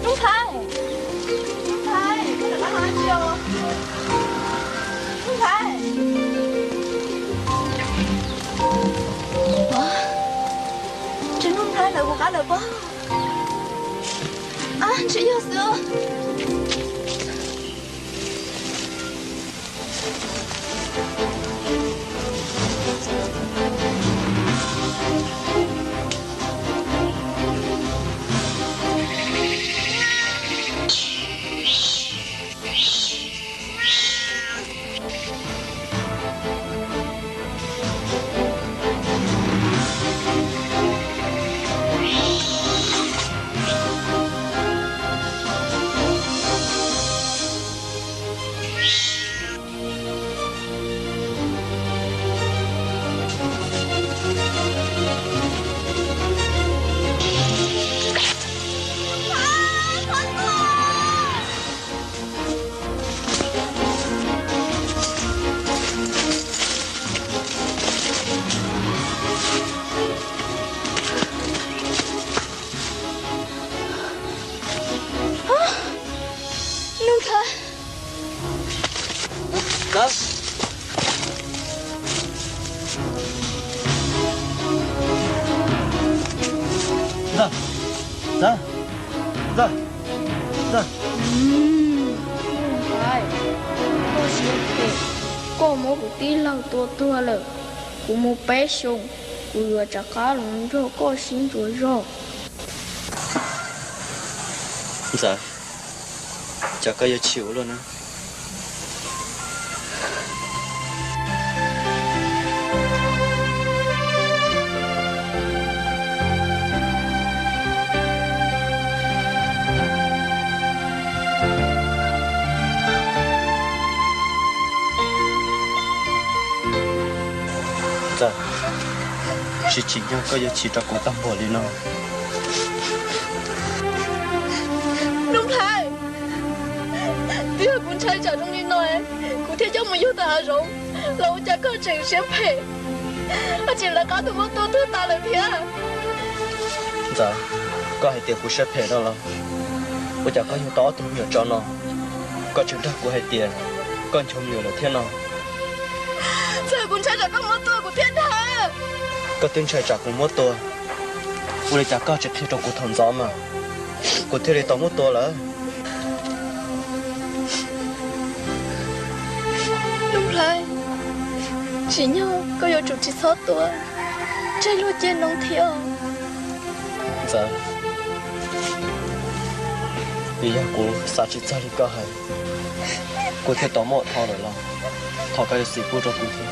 Nuj Nplhaib, Nuj Nplhaib, koj rov qab los dab tsi os? Nuj Nplhaib. Ua, ces Nuj Nplhaib lawv mus qab lawm pob. Tsis yog xwb. Nuj Nplhaib. Ntxawg, ntxawg, ntxawg, ntxawg. Nuj Nplhaib, koj siab phem, koj muab kuv tij laug tua tuag lawm. Kuv mus peb xyoos, kuv yuav rov qab los nrog koj sib ntsuas zog. Ntxawg, cas koj yuav chim ua luaj na? Ntxawg, tsis tsim nyog koj yuav chim rau kuv tag npaum li no. Nuj Nplhaib, twb yog kuv ntshai tsam zoo li no, kuv thiaj coj mus yug tau hav zoov, los ua cas koj tseem siab phem, koj tseem lawv qab tuaj muab tua tuag tas lawm thiab. Ntxawg, koj hais tias kuv siab phem no los, ua cas koj yug tau ob tug me nyuam tsov no, koj tseem dag kuv hais tias koj nchuav me nyuam lawm thiab no. Txawm kuv ntshai tsam koj muab tua kuv thiaj dag. Koj twb ntshai tsam kuv muab tua, ua li cas koj tsis qhia rau kuv thaum ntxov mas, kuv thiaj li tau muab tua lawm. Nuj Nplhaib, tsim nyog koj yuav tsum tsis txhob tua, tseg luag cia no thiab. Ntxawg, vim yog kuv xav tsis txog li koj hais, kuv thiaj tau muab tho lawm los, thov koj yuav txim pub rau kuv thiab.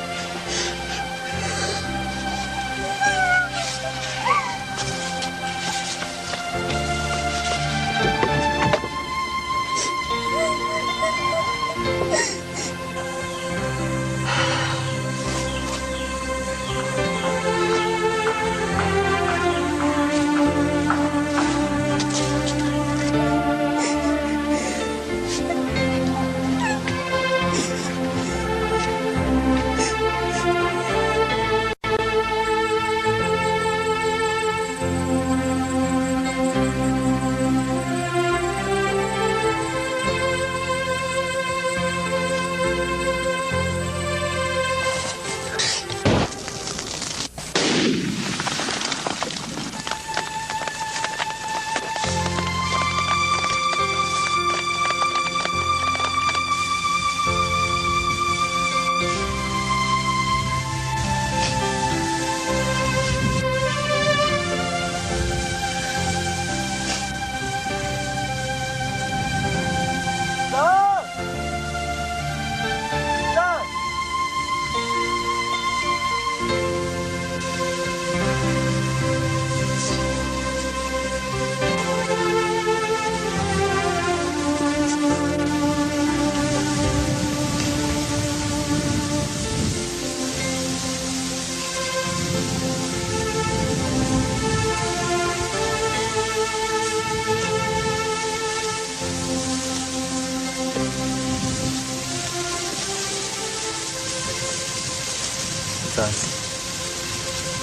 Ntxawg,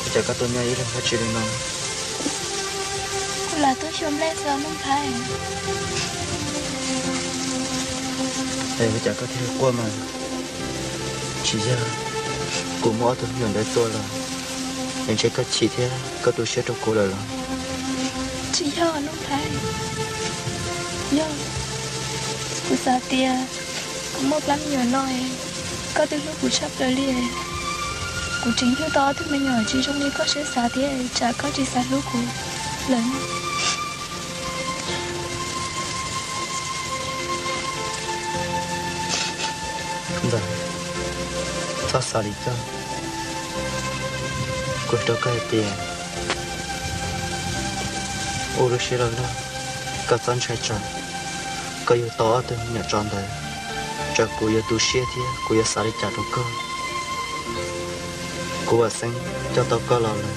ua cas koj tuaj nyob ib leeg dab tsi li no? Kuv lam tuaj xyuas nplej xwb Nuj Nplhaib. Es ua cas koj thiaj quaj mas? Tsis yog kuv muab ob tug me nyuam ntawd tua los es ntshe koj chim thiab koj tu siab rau kuv lawm los? Tsis yog Nuj Nplhaib. Yog, kuv xav tias kuv muaj plab me nyuam no es koj twb hlub kuv tshaj plaws li. Kuv tseem yug tau ob tug me nyuam tsis zoo li koj siab xav thiab, tsam koj tsis xav hlub kuv lawm. Ntxawm, txhob xav li koj. Kuv hais rau koj hais tias, ua lub siab loj loj, koj txhob ntshai tsam koj yug tau ob tug me nyuam tsov ntawd, tsam kuv yuav tu siab thiab kuv yuav xav li cas rau koj. Kuv vam xeeb coj tau koj los lawm,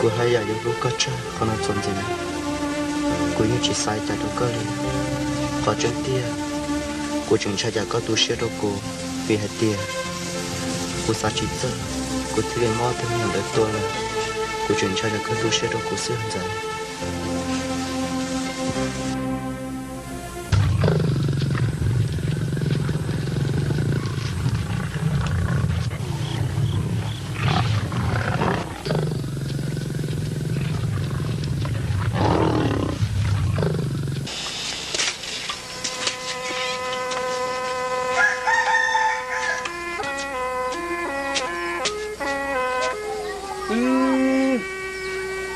kuv haj yam yuav hlub koj tshaj qhov no txuas ntxiv. Kuv yeej tsis xav li cas rau koj li. Qhov tseeb tiag, kuv tseem ntshai tsam koj tu siab rau kuv, vim hais tias kuv xav tsis txog kuv thiaj li muab ob tug me nyuam ntawd tua lawm. Kuv tseem ntshai tsam koj tu siab rau kuv xwb Ntxawm.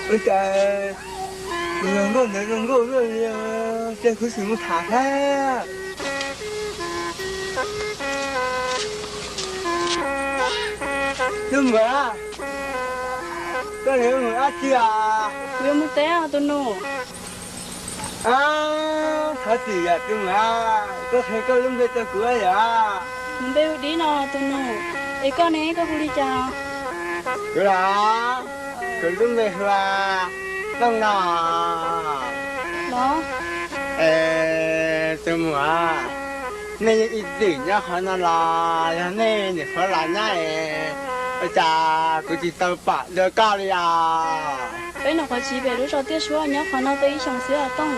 Ua cas tus hluas nkauj ntawd zoo nkauj luaj li, cia kuv sim mus tham saib. Tus muam, koj yuav mus dab tsi os? Kuv yuav mus teb os tus nus. Thov txim yom tus muam, koj qhia koj lub npe rau kuv yom. Kuv npe hu Dib no tus nus, es koj ne koj hu li cas? Kuv los, kuv lub npe hu ua Tooj no. Los, es tus muam, nej yeej ib txwm nyob qhov no los yog nej nyuam qhuav los nyab es, ua cas kuv tsis tau pom dua koj li os? Peb nyuam qhuav tsiv pem lub zos Tiaj Suab nyob qhov no tau ib xyoos xwb os Tooj.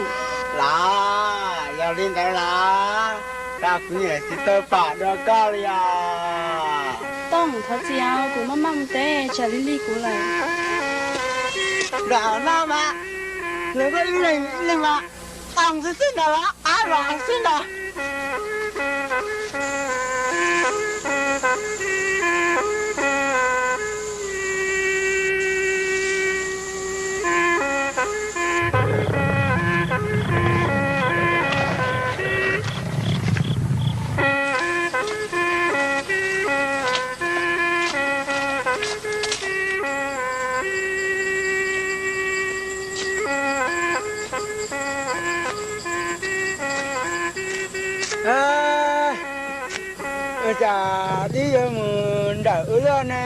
Los, yog li ntawd los, cas kuv niam tsis tau pom dua koj li os? Tooj, thov txim os, kuv maj maj mus teb tsam lig lig kuv lawm. Los no mas, los koj ib leeg ib leeg mas, tos xwb xwb ntag los, qab los xwb ntag. Ua cas Dib yuav mus nrawm ua luaj ne?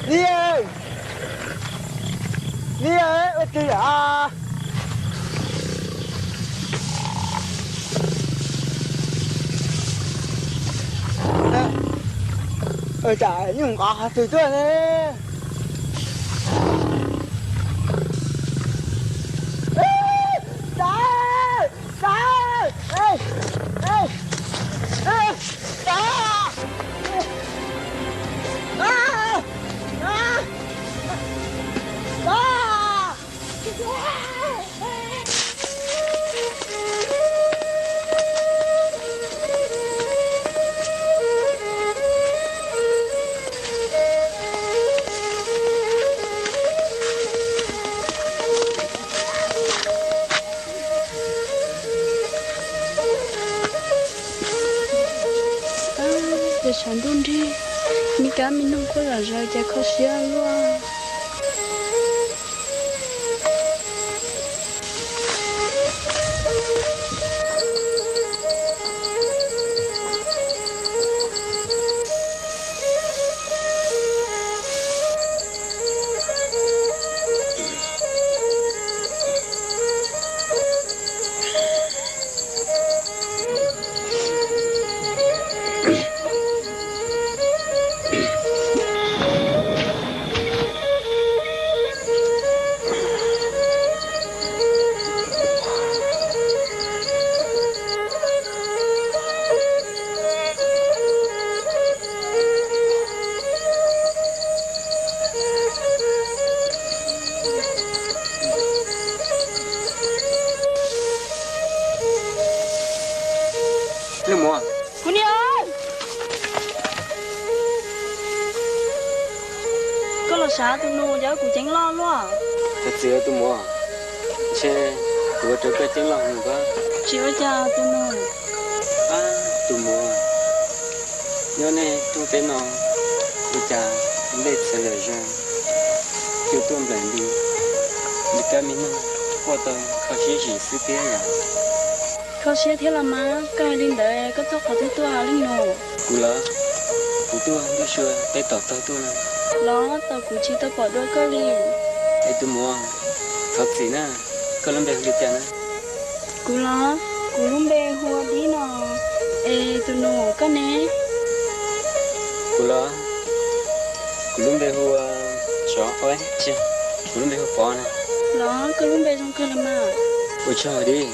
Dib, Dib, ua twg yom? Ua cas nyuj nqov qhov twg tuaj ne? Ces tshav ntuj nrig, me kab me noog quaj zom zaws ces kho siab luaj. Sav tus nus, cas kuv ceeb loj luaj. Thov txim tus muam, ntshe kuv ua rau koj ceeb loj heev pob. Tsis ua cas tus nus. Ab, tus muam, nyob nej rooj teb no ua cas nplej txhawv zom zaws, cua tuaj nplaim nti, nti kab me neeg quaj tau kho siab zim xwb thiab yom. Kho siab thiab los mas, koj hais li ntawd koj tuaj qhov twg tuaj leej nus? Kuv los, kuv tuaj ntuj sua teb tom tog tuaj na. Los tab sis kuv tsis tau pom dua koj li. Es tus muam, thov txim na, koj lub npe hu li cas na? Kuv los, kuv lub npe hu ua Dib no. Es tus nus koj ne? Kuv los, kuv lub npe hu ua Tsov, ua, tsis, kuv lub npe hu Pov na. Los koj lub npe zoo kawg li mas. Ua tsaug Dib,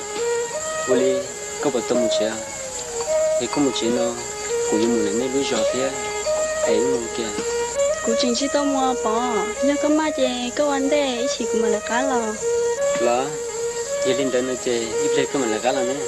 ua li koj puas tau mus tsev? Es koj mus tsev no, kuv yuav mus lawm nej lub zos thiab, es wb mus kiag. Kuv tseem tsis tau mus Pov, yog koj maj ces koj ua ntej ib chim kuv mam lawv qab los. Los, yog li ntawd no ces ib pliag koj mam lawv qab los ne.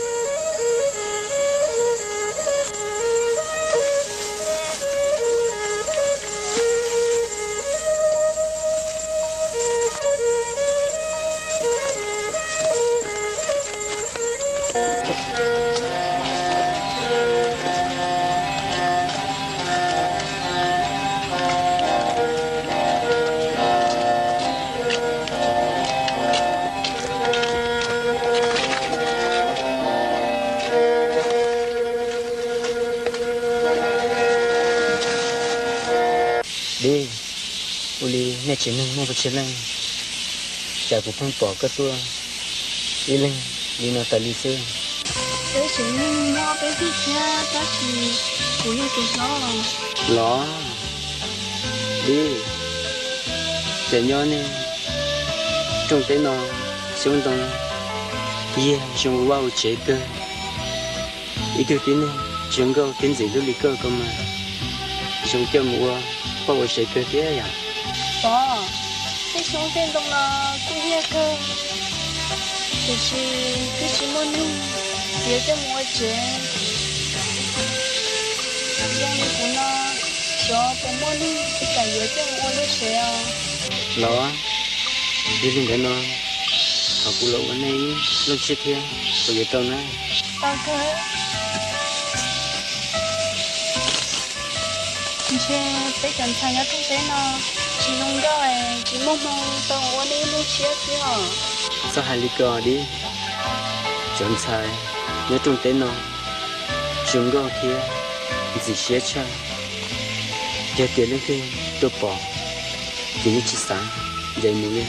Dib, ua li nej tsev neeg muaj pes tsawg leej? Cas kuv pheej pom koj tuaj ib leeg li no tas li xwb. Peb tsev neeg muaj peb tug thiab, tab sis kuv yog tus hlob. Los, Dib, ces nyob nej rooj teb no xyoob ntoo yig zoo ua vaj ua tsev kawg. Ib tug tib neeg zoo nkauj thiab ntxim hlub li koj ko mas zoo coj mus ua vaj ua tsev kawg thiab yom. Pov, tej xyoob tej ntoo no kuj yig kawg, tiam sis twb tsis muaj neeg yuav coj mus ua tsev. Zoo li kuv no, xyov puas muaj neeg kam yuav coj mus ua lub tsev os. Los, yog li ntawd no, thov kuv los ua nej ib lub tsiab thiab puas yuav tau na? Tau kawg. Ntshe peb cov ntxhais nyob rooj teb no tsis zoo nkauj, tsis muaj hmoo tau ua nej ib lub tsiab xwb os. Txhob hais li ko Dib, cov ntxhais nyob rooj teb no zoo nkauj thiab ntxim siab tshaj. Yog tias leej twg tuaj pom ces yeej tsis xav ncaim mus li.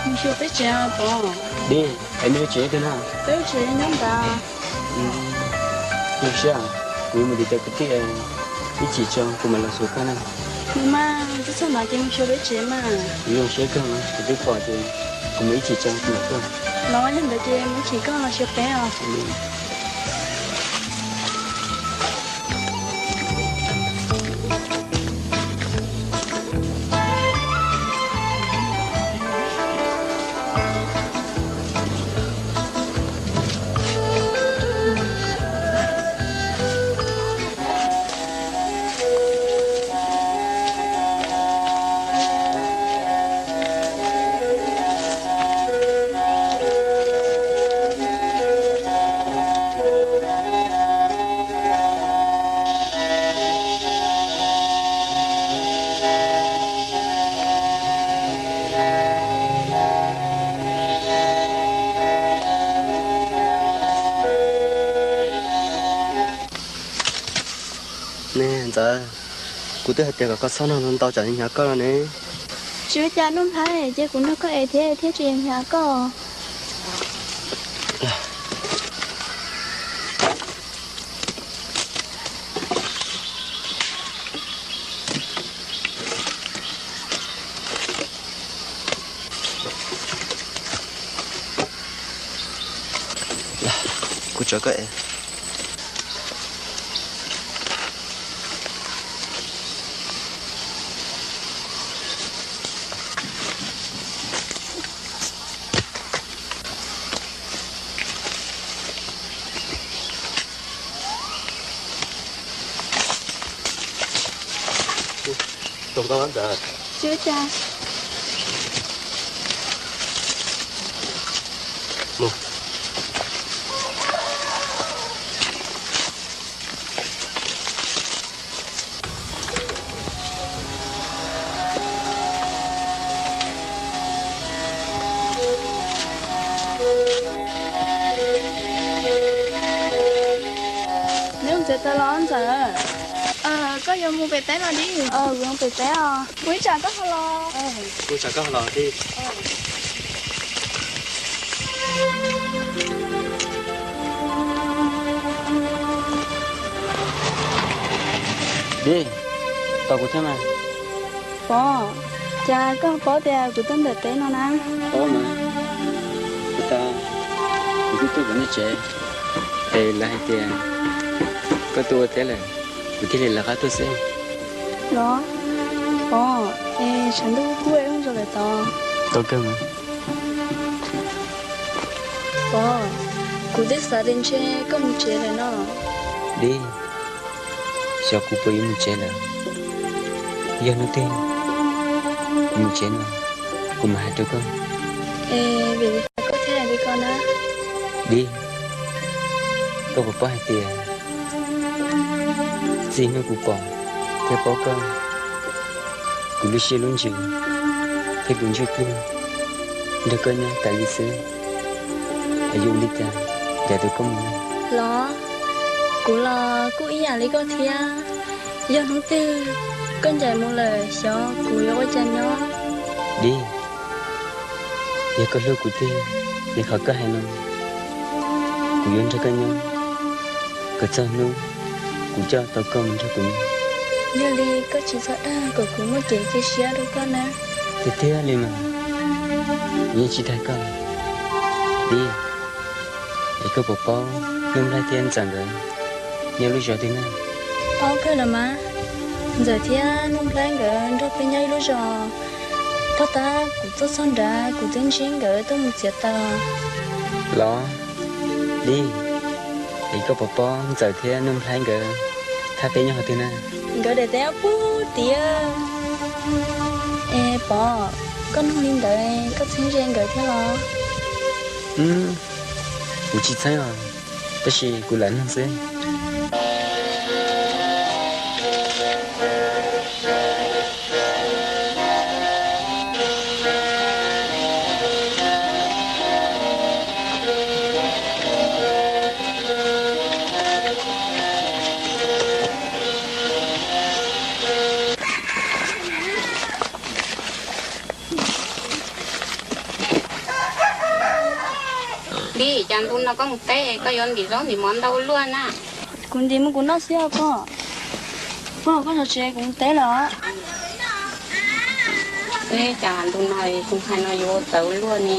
Mus xyuas peb tsev os Pov. Dib, es nej lub tsev nyob twg na? Peb lub tsev nyob ntawd. Zoo siab, kuv yuav mus tim cov kwv tij, ib chim tso kuv mam los xyuas koj na. Mus mas, twb txog ntawd ces mus xyuas peb tsev mas. Kuv zoo siab kawg, kuv twb pom ces kuv mus ib chim tso kuv mam tuaj. Los yog ntawd ces mus ib chim koj los xyuas peb os. Ne ntxawm, kuv twb hais tias kom koj txhob noj ntau tsam hnyav koj no ne. Tsis ua cas Nuj Nplhaib, ces kuv nrog koj es thiab thiab tsis hnyav koj. Kuv tso koj es. Ntxawm, tsis ua cas. Neb mus tsev tas los Ntxawm? Koj yuav mus pem teb los Dib? Kuv mus pem teb os. Kuv ib tsam koj ho los. Kuv ib tsam koj ho los Dib. Dib, tos kuv thiab mas. Pov, cas koj paub tias kuv tuaj ntawm teb no na? Paub mas, kuv tas, kuv twb tuaj pem nej tsev, es lawv hais tias koj tuaj ua teb lawm, kuv thiaj li lawv qab tuaj xwb. Los, Pov, es tshav ntuj kub kub es wb mus tsev lawm tod. Tau kawg mas. Pov, kuv twb xav tias ntshe koj mus tsev lawm no. Dib, xyov kuv puas yuav mus tsev lawm. Yog hnub twg kuv mus tsev no, kuv mam hais rau koj. Es vim li cas koj thiaj hais li ko na? Dib, koj puas paub hais tias txij hnub kuv pom thiab paub koj, kuv lub siab lub ntsws thiab kuv ntsuj plig nrog koj nyob tas li xwb. Es yuav ua li cas ncaim tau koj mus? Los, kuv los kuj ib yam li koj thiab. Yog hnub twg koj ncaim mus lawm xyov kuv yuav ua cas nyob. Dib, yog koj hlub kuv tiag li qhov koj hais no, kuv yuav nrog koj nyob kom txog hnub kuv coj tau koj mus nrog kuv nyob. Yog li koj tsis txhob dag kom kuv muaj kev cia siab rau koj na. Tiag tiag li mas, kuv yeej tsis dag koj. Dib, es koj puas paub Nuj Nplaib thiab Ntxawm nkawd nyob lub zos twg na? Paub kawg los mas, Ntxawm thiab Nuj Nplaib nkawd nrog peb nyob ib lub zos. Puag ta kuv tuaj txog nrad kuv twb ntsib nkawd tuaj mus txiav taws. Los, Dib, es koj puas paub Ntxawm thiab Nuj Nplaib nkawd thaj peb nyob qhov twg na? Nkawd daim teb ob pug tiag. Es Pov, koj nug li ntawd koj txheeb ze nkawd thiab los? Kuv tsis txheeb os, tab sis kuv lam nug xwb. Dib, cas ntu no koj mus teb koj yuav ntim zaub ntim mov ntau ua luaj na? Kuv ntim mus kuv noj xwb os koj. Koj, koj zov tsev kuv mus teb lawm. Eb, cas ntu no kuv hais no yuav tawv ua luaj ne.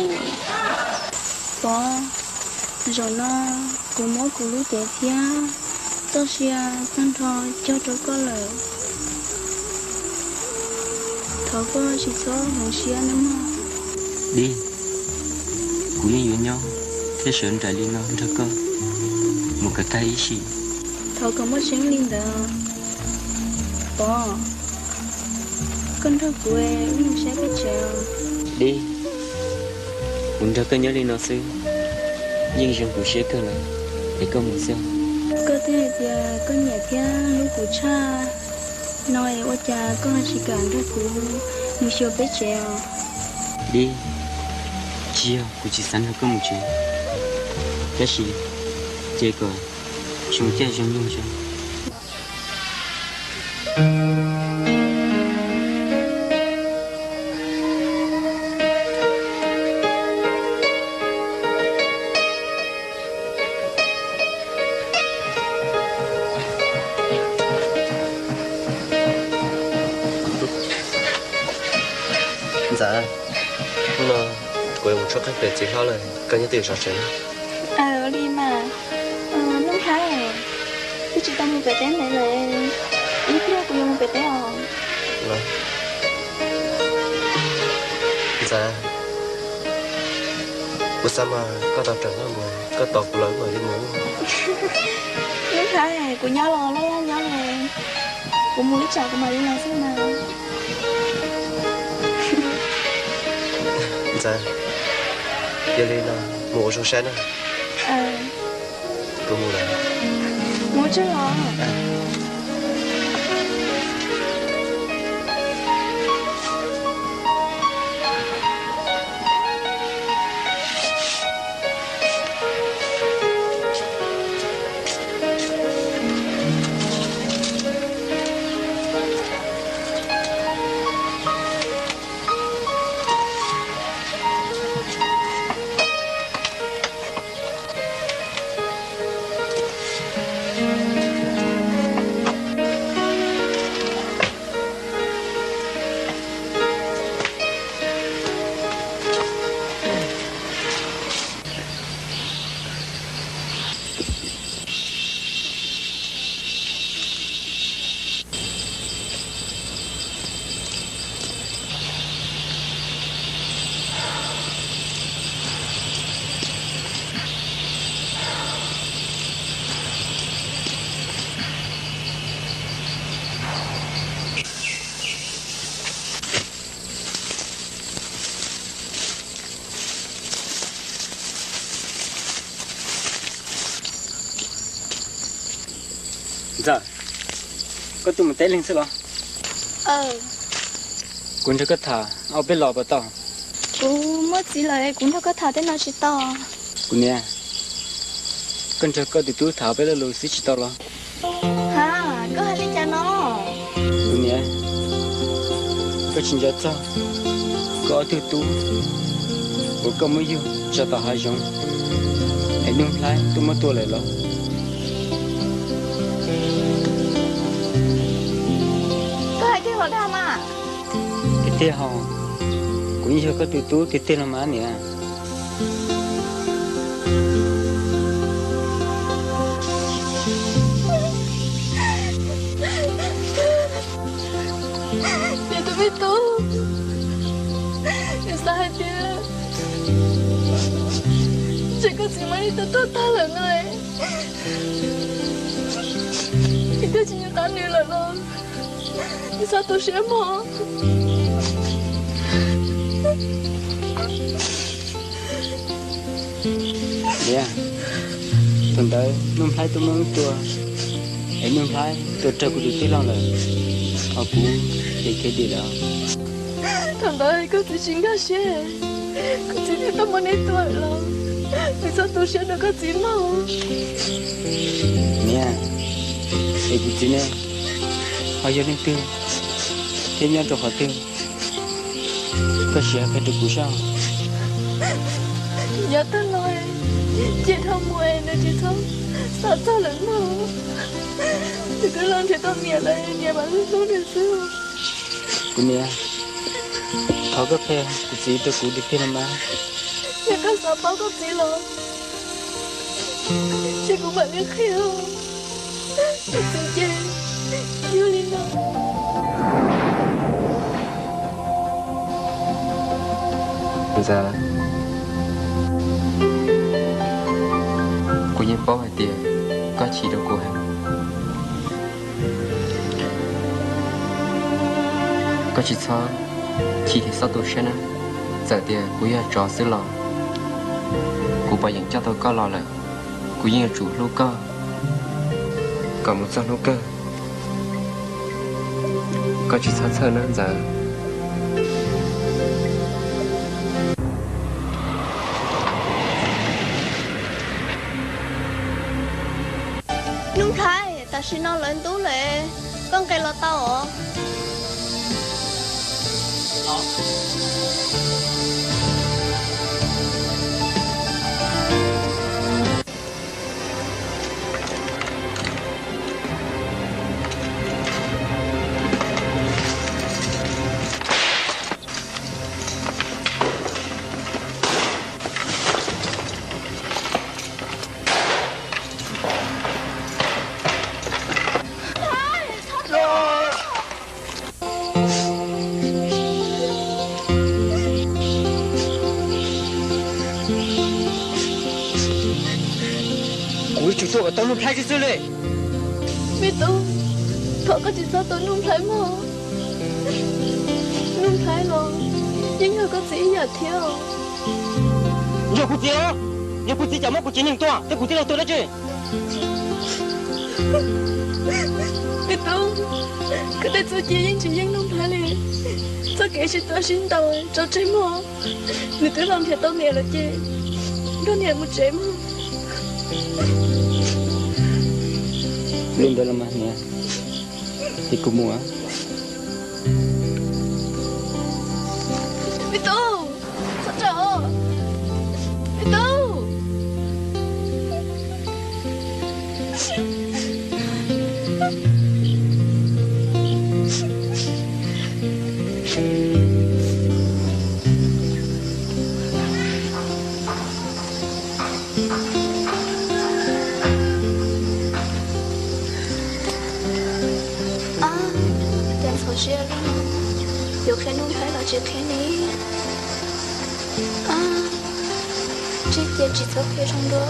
Pov, zaum no kuv muab kuv lub cev thiab txoj sia tag nrho cog rau koj lawm. Thov koj tsis txhob hloov siab nawb mog. Dib, kuv yeej yuav nyob thiab sawv nraim li no nrog koj mus kom tag ib sim. Thov kom muaj tseeb li ntawd. Pov, koj nrog kuv wb mus saib peb tsev os. Dib, kuv nrog koj nyob li no xwb yeej zoo kuv siab kawg lawm, es koj mus xwb. Koj twb hais tias koj nyiam thiab hlub kuv tshaj no es ua cas koj tsis kam nrog kuv mus xyuas peb tsev os? Dib, tsis yog kuv tsis xav nrog koj mus tsev, tab sis ces kom zoo caij zoo nyoog tso. Ntxawm, hnub no kuv yuav mus tshuab qeej pem txiv hlob lawm, koj nyob twj ywm zov tsev na. Aw, ua li mas. Nuj Nplhaib, twb tsis tau mus pem teb ntev lawm, ib pliag kuv yuav mus pem teb os. Ntxawm, kuv xav mas koj tau raws koj mus, koj tos kuv los wb mam li mus. Nuj Nplhaib, kuv nyob los loj loj nyob li, kuv mus ib tsam kuv mam li los xwb mas. Ntxawm, yog li no mus ua zoo saib na. Kuv mus lawm. Mus tsev los. Ntxawm, koj tuaj mus teb leeg xwb los? Kuv nrog koj tham ob peb lo puas tau? Kuv muaj txiv lawm, kuv nrog koj tham tej no tsis tau. Kuv niam, koj nrog koj tus tub tham ob peb lo lus xwb tsis tau los? Ha, koj hais li cas no? Kuv niam, koj tsis nco txog koj ob tug tub uas koj muab yug tso tom hav zoov es Nuj Nplhaib tuaj muab tua lawm los? Koj hais tiag los dag mas? Tiag tiag hos, kuv yeej yog koj tus tub tiag tiag los mas niam. Niam tus me tub, nws xav hais tias ntshe koj txiv muab nws tua tuag tag lawm no, nws twb tsis nco qab nws lawm los, nws txhob tu siab mog. Niam, thaum ntawd Nuj Nplhaib tuaj muab wb tua, es Nuj Nplhaib tua raug kuv tus tij laug lawm, ho kuv ces khiav dim lawm. Thaum ntawd koj txiv tsis nkag siab, koj txiv thiaj tuaj muab neb tua los, neb txhob tu siab rau koj txiv mog. Niam, es kuv txiv ne, ho yog leej twg thiab nyob rau qhov twg, koj sim hais qhia rau kuv saib. Yav tag los, ces dhau mus es nws tsis txhob xav txog lawm mog. Nws twb los nrhiav tau niam lawm, niam mam hlub hlub nws xwb. Kuv niam, thov koj qhia kuv txiv rau kuv tiag tiag no mas. Yog koj xav paub koj txiv los, ces kuv mam li qhia. Koj txiv ces yog li no. Ntxawm, kuv yeej paub hais tias koj chim rau kuv heev. Koj tsis txhob chim thiab txhob tu siab na. Txawm tias kuv yog tsov xwb los kuv pom yeem coj tau koj los lawm. Kuv yeej yuav tsum hlub koj kom mus txog hnub kawg. Koj tsis txhob txhawj nawb Ntxawm. Nuj Nplhaib, tam sim no lawv ntub lawm, koj nqes los tau os. Kuv yuav tsum tua kom tau Nuj Nplhaib xwb xwb li. Me tub, thov koj tsis txhob tua Nuj Nplhaib mog. Nuj Nplhaib los Yeej yog koj txiv ib yam thiab. Yog kuv txiv os, yog kuv txiv cas muab kuv txiv neeg tua thiab kuv txiv neeg tua dab tsi? Me tub, koj tej txuj ci yeej tsis yeej Nuj Nplhaib li. Txoj kev sib tau sib ntaus tso tseg mog, nws twb los nrhiav tau niam lawm ces nrog niam mus tsev mog. Li ntawd los mas niam, ces kuv mus. Me tub, txhob raws, me tub. Ab, cas ntxhov siab li no, yuav qhia Nuj Nplhaib los tsis qhia ne? Ab, tsis cia tsis txhob qhia zoo dua.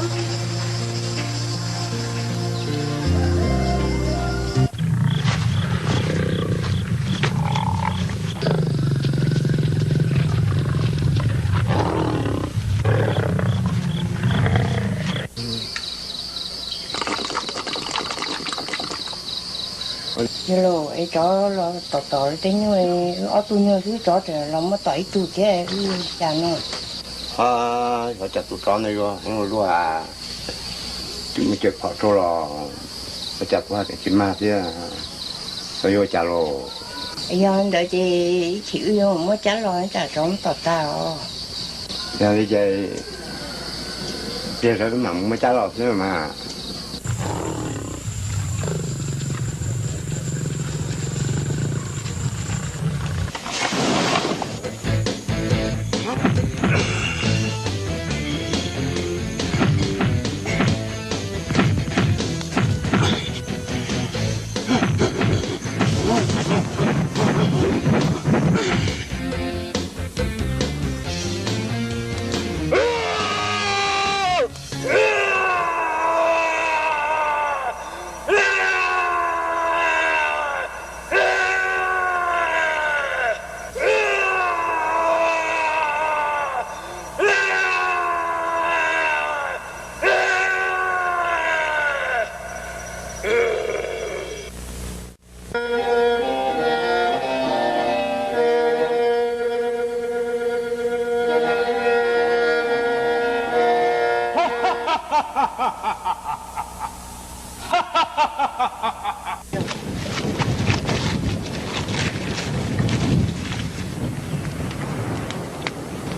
Yog los es tsov los tom tom tej nyuag, ob tug nyuag xwb tsov tseem los muab tom ib tug thiab, cas no? Xyov cas tus tsov ntawd yuav luaj, twb muaj cov phom rau los, xyov cas kuv hais tias tsis mag thiab, xyov yuav ua cas los. Yog ntawd ces ib chim wb yuav muab cab los tsam tsov muab tom tag os. Yog li ces pliag saib wb mam muab cab los xwb mas.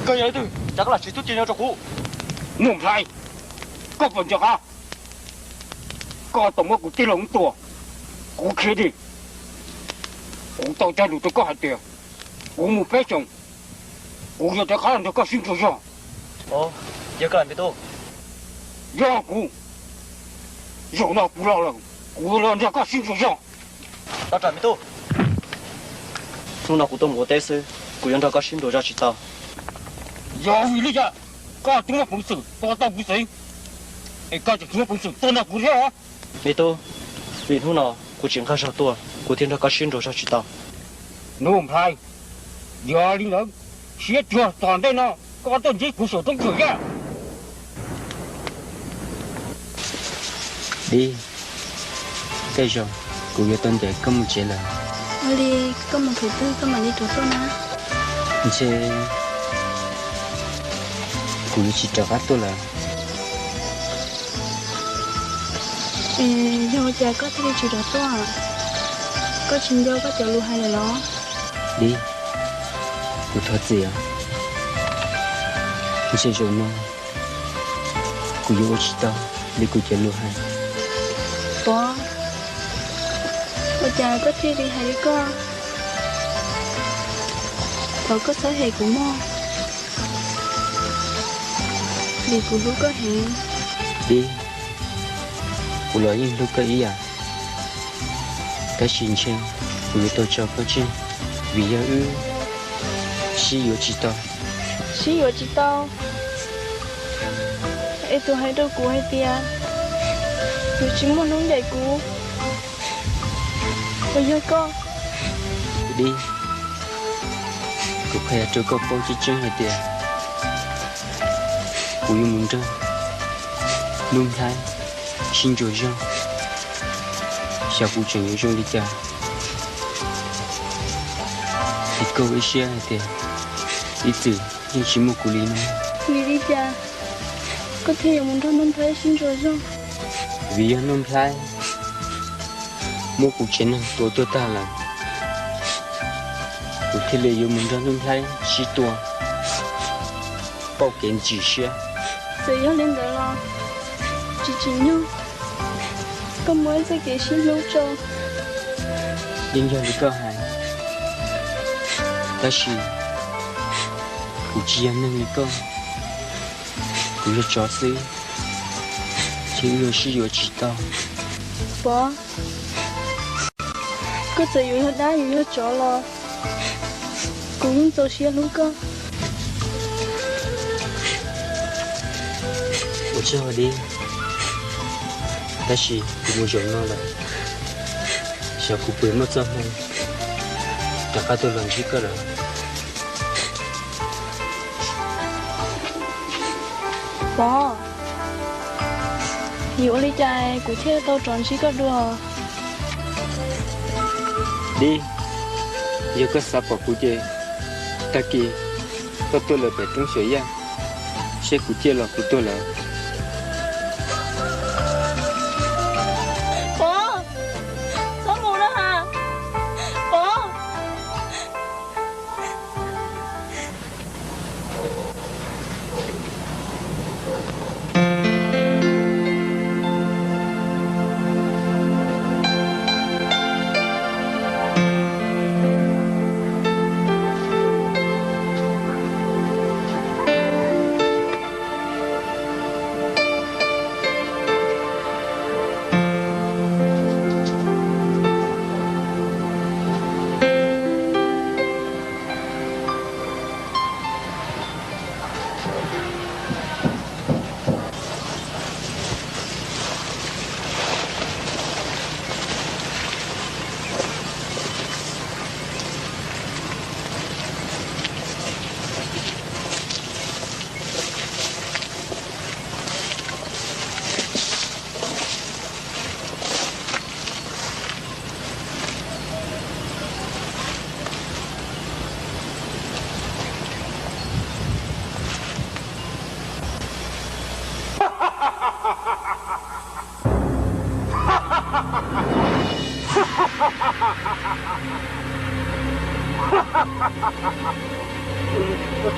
Koj yog leej twg, cas koj lam siv txuj ci no rau kuv? Nuj Nplhaib, koj puas ntseeg qab? Koj tau muab kuv tij laug tua, kuv qhia tias, kuv tau cog lus rau koj hais tias, kuv mus peb xyoos, kuv yuav rov qab los nrog koj sib ntsug zog. Yog koj me tub. Yog kuv, zaum no kuv los lawm, kuv yuav los nrog koj sib ntsug zog. Tau tsam me tub. Hnub no kuv tuaj mus ua teb xwb, kuv yuav nrog koj sib nrug zog tsis tau. Yog vim li cas koj twb muaj peev xwm tua tau kuv txiv, es koj tseem tsis muaj peev xwm tuaj nrog kuv thiab? Me tub, vim hnub no kuv tsis nqag zog tuaj, kuv thiaj nrog koj sib nrug zog tsis tau. Nuj Nplhaib, yog li ntawd, siab tuag tom ntej no koj tuaj ntsib kuv saum roob Tsuam Yaj. Dib, tej zaum kuv yuav tau ncaim koj mus tsev lawm. Ua li koj mus thaum twg koj mam li rov tuaj na? Ntshe kuv yuav tsis rov qab tuaj lawm. Es yog ua cas koj thiaj li tsis rov tuaj? Koj tsis nco koj cov lus hais lawm los? Dib, kuv thov txim os. Ntshe zaum no kuv yuav ua tsis tau li kuv cov lus hais. Pov, ua cas koj thiaj li hais li koj? Thov koj txhob hem kuv mog, vim kuv hlub koj heev. Dib, kuv los yeej hlub koj ib yam, tab sis ntshe kuv yuav tau tso koj tseg, vim yog wb sib yuav tsis tau. Sib yuav tsis tau? Es tus hais rau kuv hais tias nws tsis muaj hnub ncaim kuv, puas yog koj? Dib, Kuv qhia rau koj paub tseeb tseeb hais tias kuv yuav mus nrog Nuj Nplhaib sib ntsuas zog, xyov kuv tseem yuav zoo li cas. Hais koj ib siab hais tias ib txwm yeej tsis muaj kuv li no. Vim li cas koj thiaj yuav mus nrog Nuj Nplhaib sib ntsuas zog? Vim yog Nuj Nplhaib muab kuv tsev neeg tua tuag tag lawm, kuv thiaj li yuav mus nrog Nuj Nplhaib sib tua pauj kev ntsim siab. Txawm yog li ntawd los tsis tsim nyog koj muab txoj kev sib hlub tso. Yeej yog li koj hais, tab sis kuv tsis yog neeg li koj, kuv yog tsov xwb, ces wb yuav sib yuav tsis tau. Pov, koj txawm yuav yog dab yuav yog tsov los kuv yeej txaus siab hlub koj. Ua tsaug Dib, tab sis kuv mus zaum no lawm, xyov kuv puas muaj txoj hmoo rov qab tuaj los ntsib koj lawm. Pov, vim ua li cas kuv thiaj tau rov ntsib koj dua? Dib, yog koj xav pom kuv ces tag kis koj tuaj lawm pem roob Xyuas Yaj, seb kuv ciaj los kuv tuag lawm. Pov, txhob mus na has. Pov.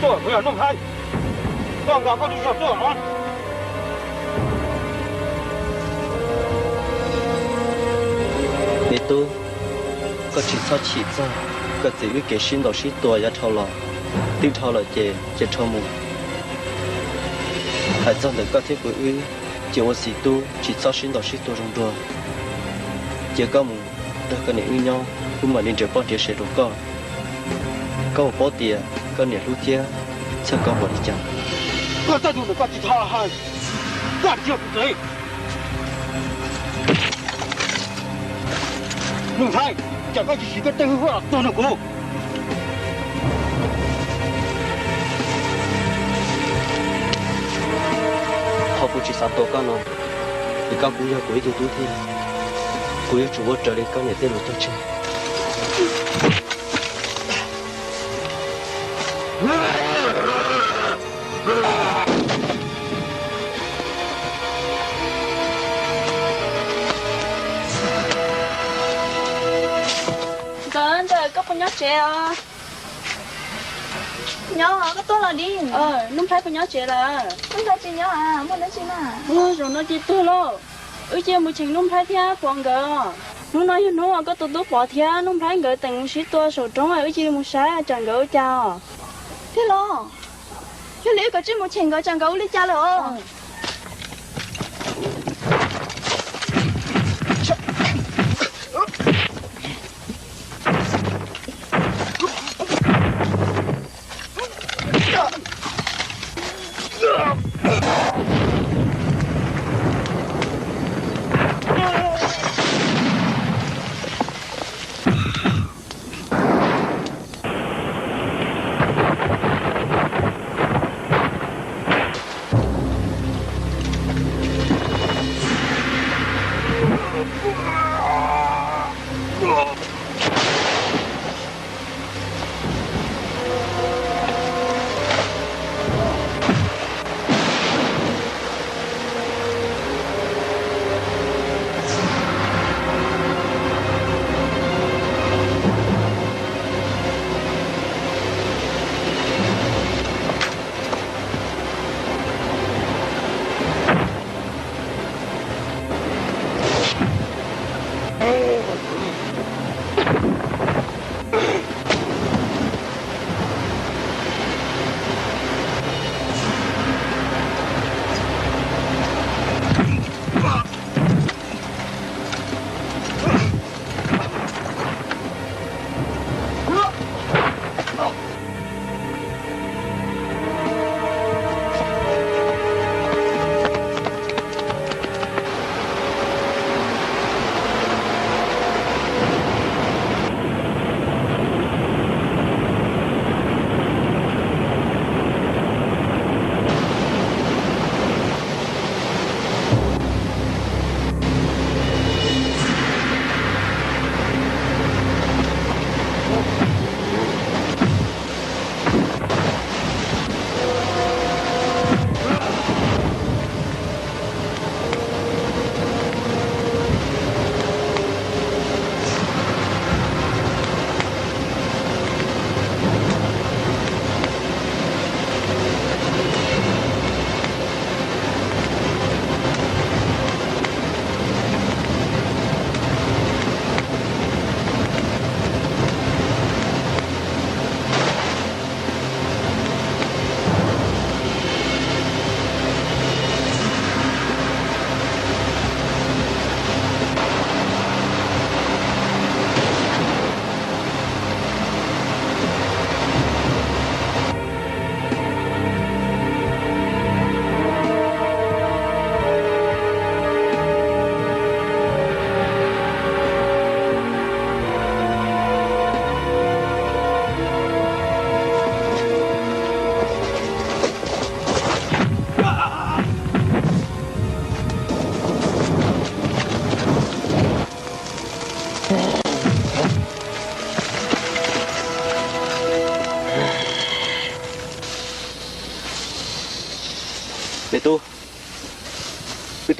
Tuaj, kuv yog Nuj Nplhaib, koj nqa koj tus zog tuaj. Me tub, koj tsis txhob chim txog koj txiv wb kev sib ntaus sib tua yav dhau los, twb dhau lawm ces cia dhau mus. Hais txog ntawm koj thiab kuv wb, ces ua txiv tub tsis txhob sib ntaus sib tua zoo dua. Cia koj mus nrog koj niam wb nyob, wb mam li nrhiav poj nrhiav sev rau koj. Koj puas paub tias koj niam hlub thiab txhawj koj npaum li cas? Koj txawj tus ntawm koj tsis txhob hais, koj ntsia kuv tsev. Nuj Nplhaib, cas koj tsis siv koj tej hwj huam los tuag nrog kuv? Qhov kuv tsis xav tua koj no, vim koj kuj yog kuv ib tug tub thiab, kuv yuav tsum ua raws li koj niam tej lus cog tseg. Nkawd ntawm koj puas nyob tsev os? Nyob, koj tuaj los Dib. Nuj Nplhaib puas nyob tsev lawm? Nuj Nplhaib tsis nyob, muaj dab tsi na? Ua, zaum no ces tuag lauj. Wb cia mus cheem Nuj Nplhaib thiab Pov nkawd. Hnub no yog hnub uas koj tus tub Pov thiab Nuj Nplhaib nkawd teem mus sib tua saum roob, wb cia li mus saib tsam nkawd ua cas os. Thiab los, yog li wb kav tsij mus cheem nkawd tsam nkawd ua li cas lawm os.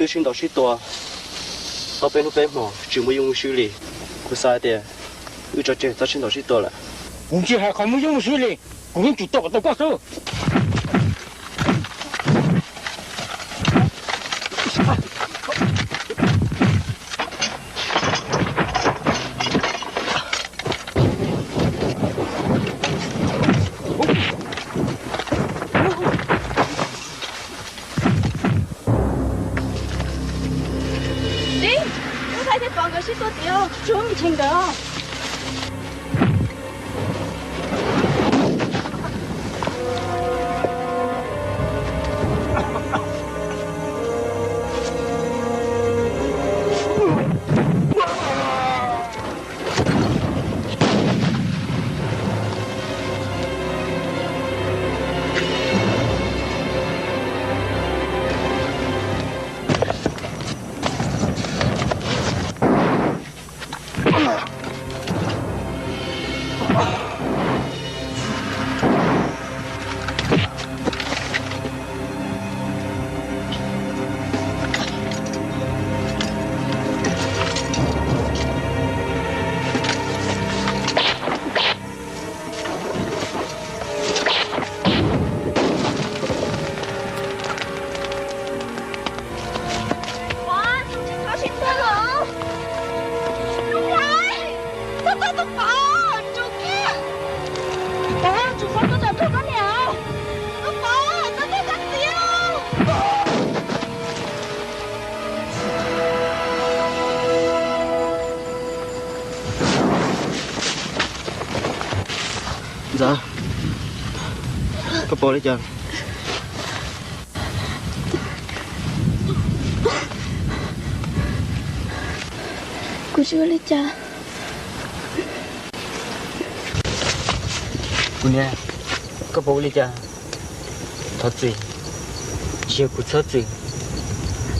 Wb sib ntaus sib tua tau peb hnub peb hmo tsis muaj yeej muaj swb li. Kuv xav hais tias wb tso tseg txoj sib ntaus sib tua lawm. Kuv tsis hais qhov muaj yeej muaj swb li, kuv yeej tsum tua kom tau koj xwb. Tib, wb thaij thiab Pov nkawd sib tua tim, tsuas mus ntshe nkawd. Ntxawm, koj pom li cas? Kuv tsis ua li cas. Kuv niam, koj puas ua li cas? Thov txim, tsis yog kuv txhob txwm,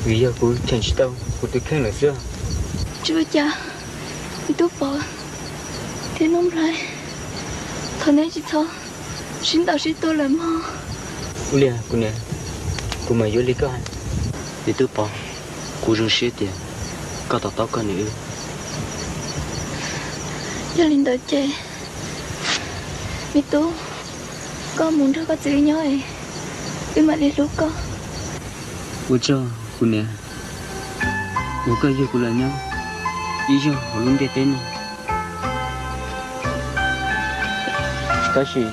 vim yog kuv cheem tsis tau kuv tus kheej lawm xwb. Tsis ua cas, me tub Pov thiab Nuj Nplhaib, thov neb tsis txhob sib ntaus sib tua lawm mog. Ua li kuv niam, kuv mam yuav li koj hais. Me tub Pov, kuv zoo siab tias koj to taub koj niam wb. Yog li ntawd ces, me tub, koj mus nrog koj txiv wb nyob es wb mam li hlub koj. Ua tsaug kuv niam, uas koj yug kuv los nyob ib zaug hauv lub ntiaj teb no. Tab sis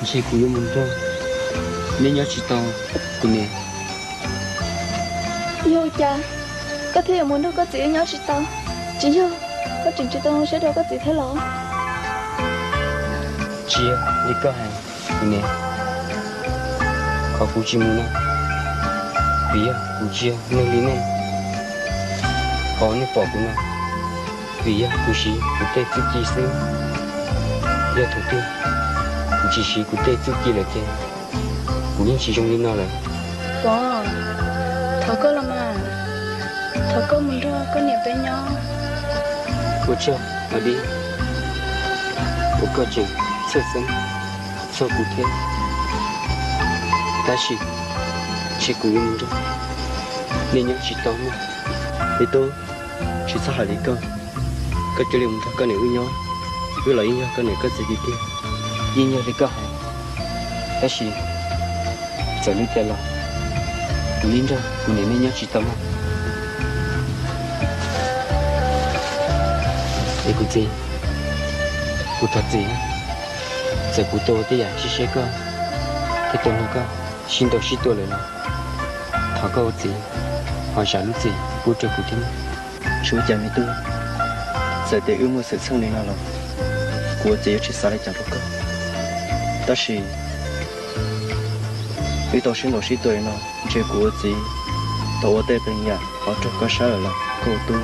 ntshe kuv yuav mus nrog neb nyob tsis tau, kuv niam. Yog ua cas koj thiaj yuav mus nrog koj txiv wb nyob tsis tau? Tsis yog koj tseem tsis tau zoo siab rau koj txiv thiab los? Tsis yog li koj hais, kuv niam. Qhov kuv tsis mus no, vim yog kuv tsis yog neeg li nej. Qhov nej pom kuv no, vim yog kuv siv kuv tej txuj ci xwb. Yog thaum twg kuv tsis siv kuv tej txuj ci lawm ces kuv yeej tsis zoo li no lawm. Pov, thov koj los mas, thov koj mus nrog koj niam peb nyob. Ua tsaug Mas Dib, uas koj tseem txhawj xeeb txog kuv thiab. Tab sis ntshe kuv yuav mus nrog nej nyob tsis tau mog. Me tub, tsis txhob hais li koj. Koj cia li mus nrog koj niam wb nyob, wb los yeej yog koj niam koj txiv tiag tiag. Yeej yog li koj hais, tab sis txawm li cas los kuv yeej nrog kuv niam nej nyob tsis tau mog. Es kuv txiv, kuv thov txim, txawm kuv tua tej yam sib siab koj thiab tua nrog koj sib ntaus sib tua lawm los thov koj ua txiv ho zam lub txim pub rau kuv thiab. Tsis ua cas me tub, txawm tias wb muaj xwm txheej li no los kuv ua txiv yuav tsis xav li cas rau koj. Tab sis wb tau sib ntaus sib tua li no, ntshe kuv ua txiv tau ua tej yam qhov raug koj sab lawm los koj ua tub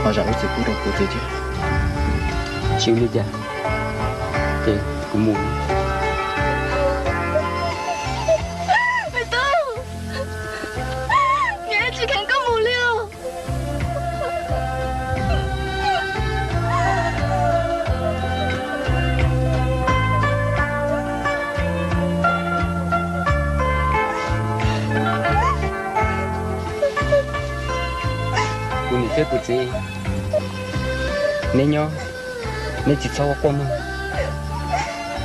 ho zam lub txim pub rau kuv txiv thiab. Tsis ua li cas, ces kuv mus. Me tub, niam tsis kheev koj mus li os. Thiab kuv txiv, neb nyob, neb tsis txhob quaj quaj mog.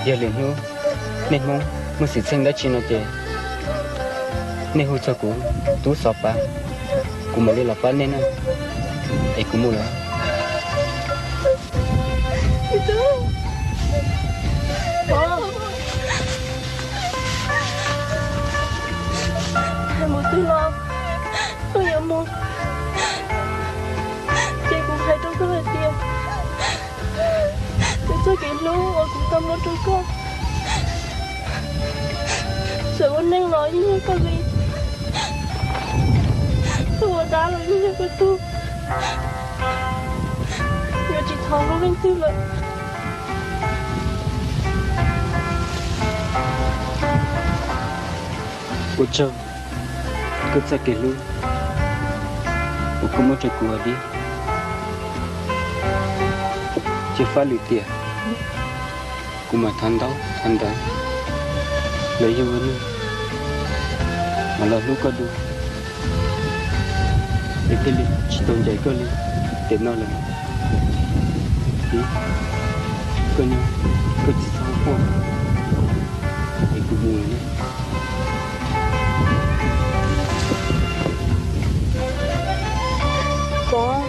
Yog lwm hnub nej Hmoob muaj xwm txheej dab tsi no ces nej hu txog kuv, Tub Xov Pav, kuv mam li los pab nej na. Es kuv mus lawm. Hais mus twg los koj yuav mus, ces kuv hais rau koj hais tias, kuv txoj kev hlub uas kuv tau muab rau koj, txawm ua neeg los yeej yog koj li, txawm ua dab los yeej yog koj tug, yuav tsis thov hlub leej twg lawm. Ua tsaug koj txoj kev hlub uas koj muab rau kuv ua dib. Cia faj lwm tiam kuv mam thov ntaub thov ntawv los yog ua neeg mam los hlub koj dua, es thiaj li tsis tau ncaim koj li tiam no lawm. Txiv, koj nyob, koj tsis txhob quaj, es kuv mus lawm. Koj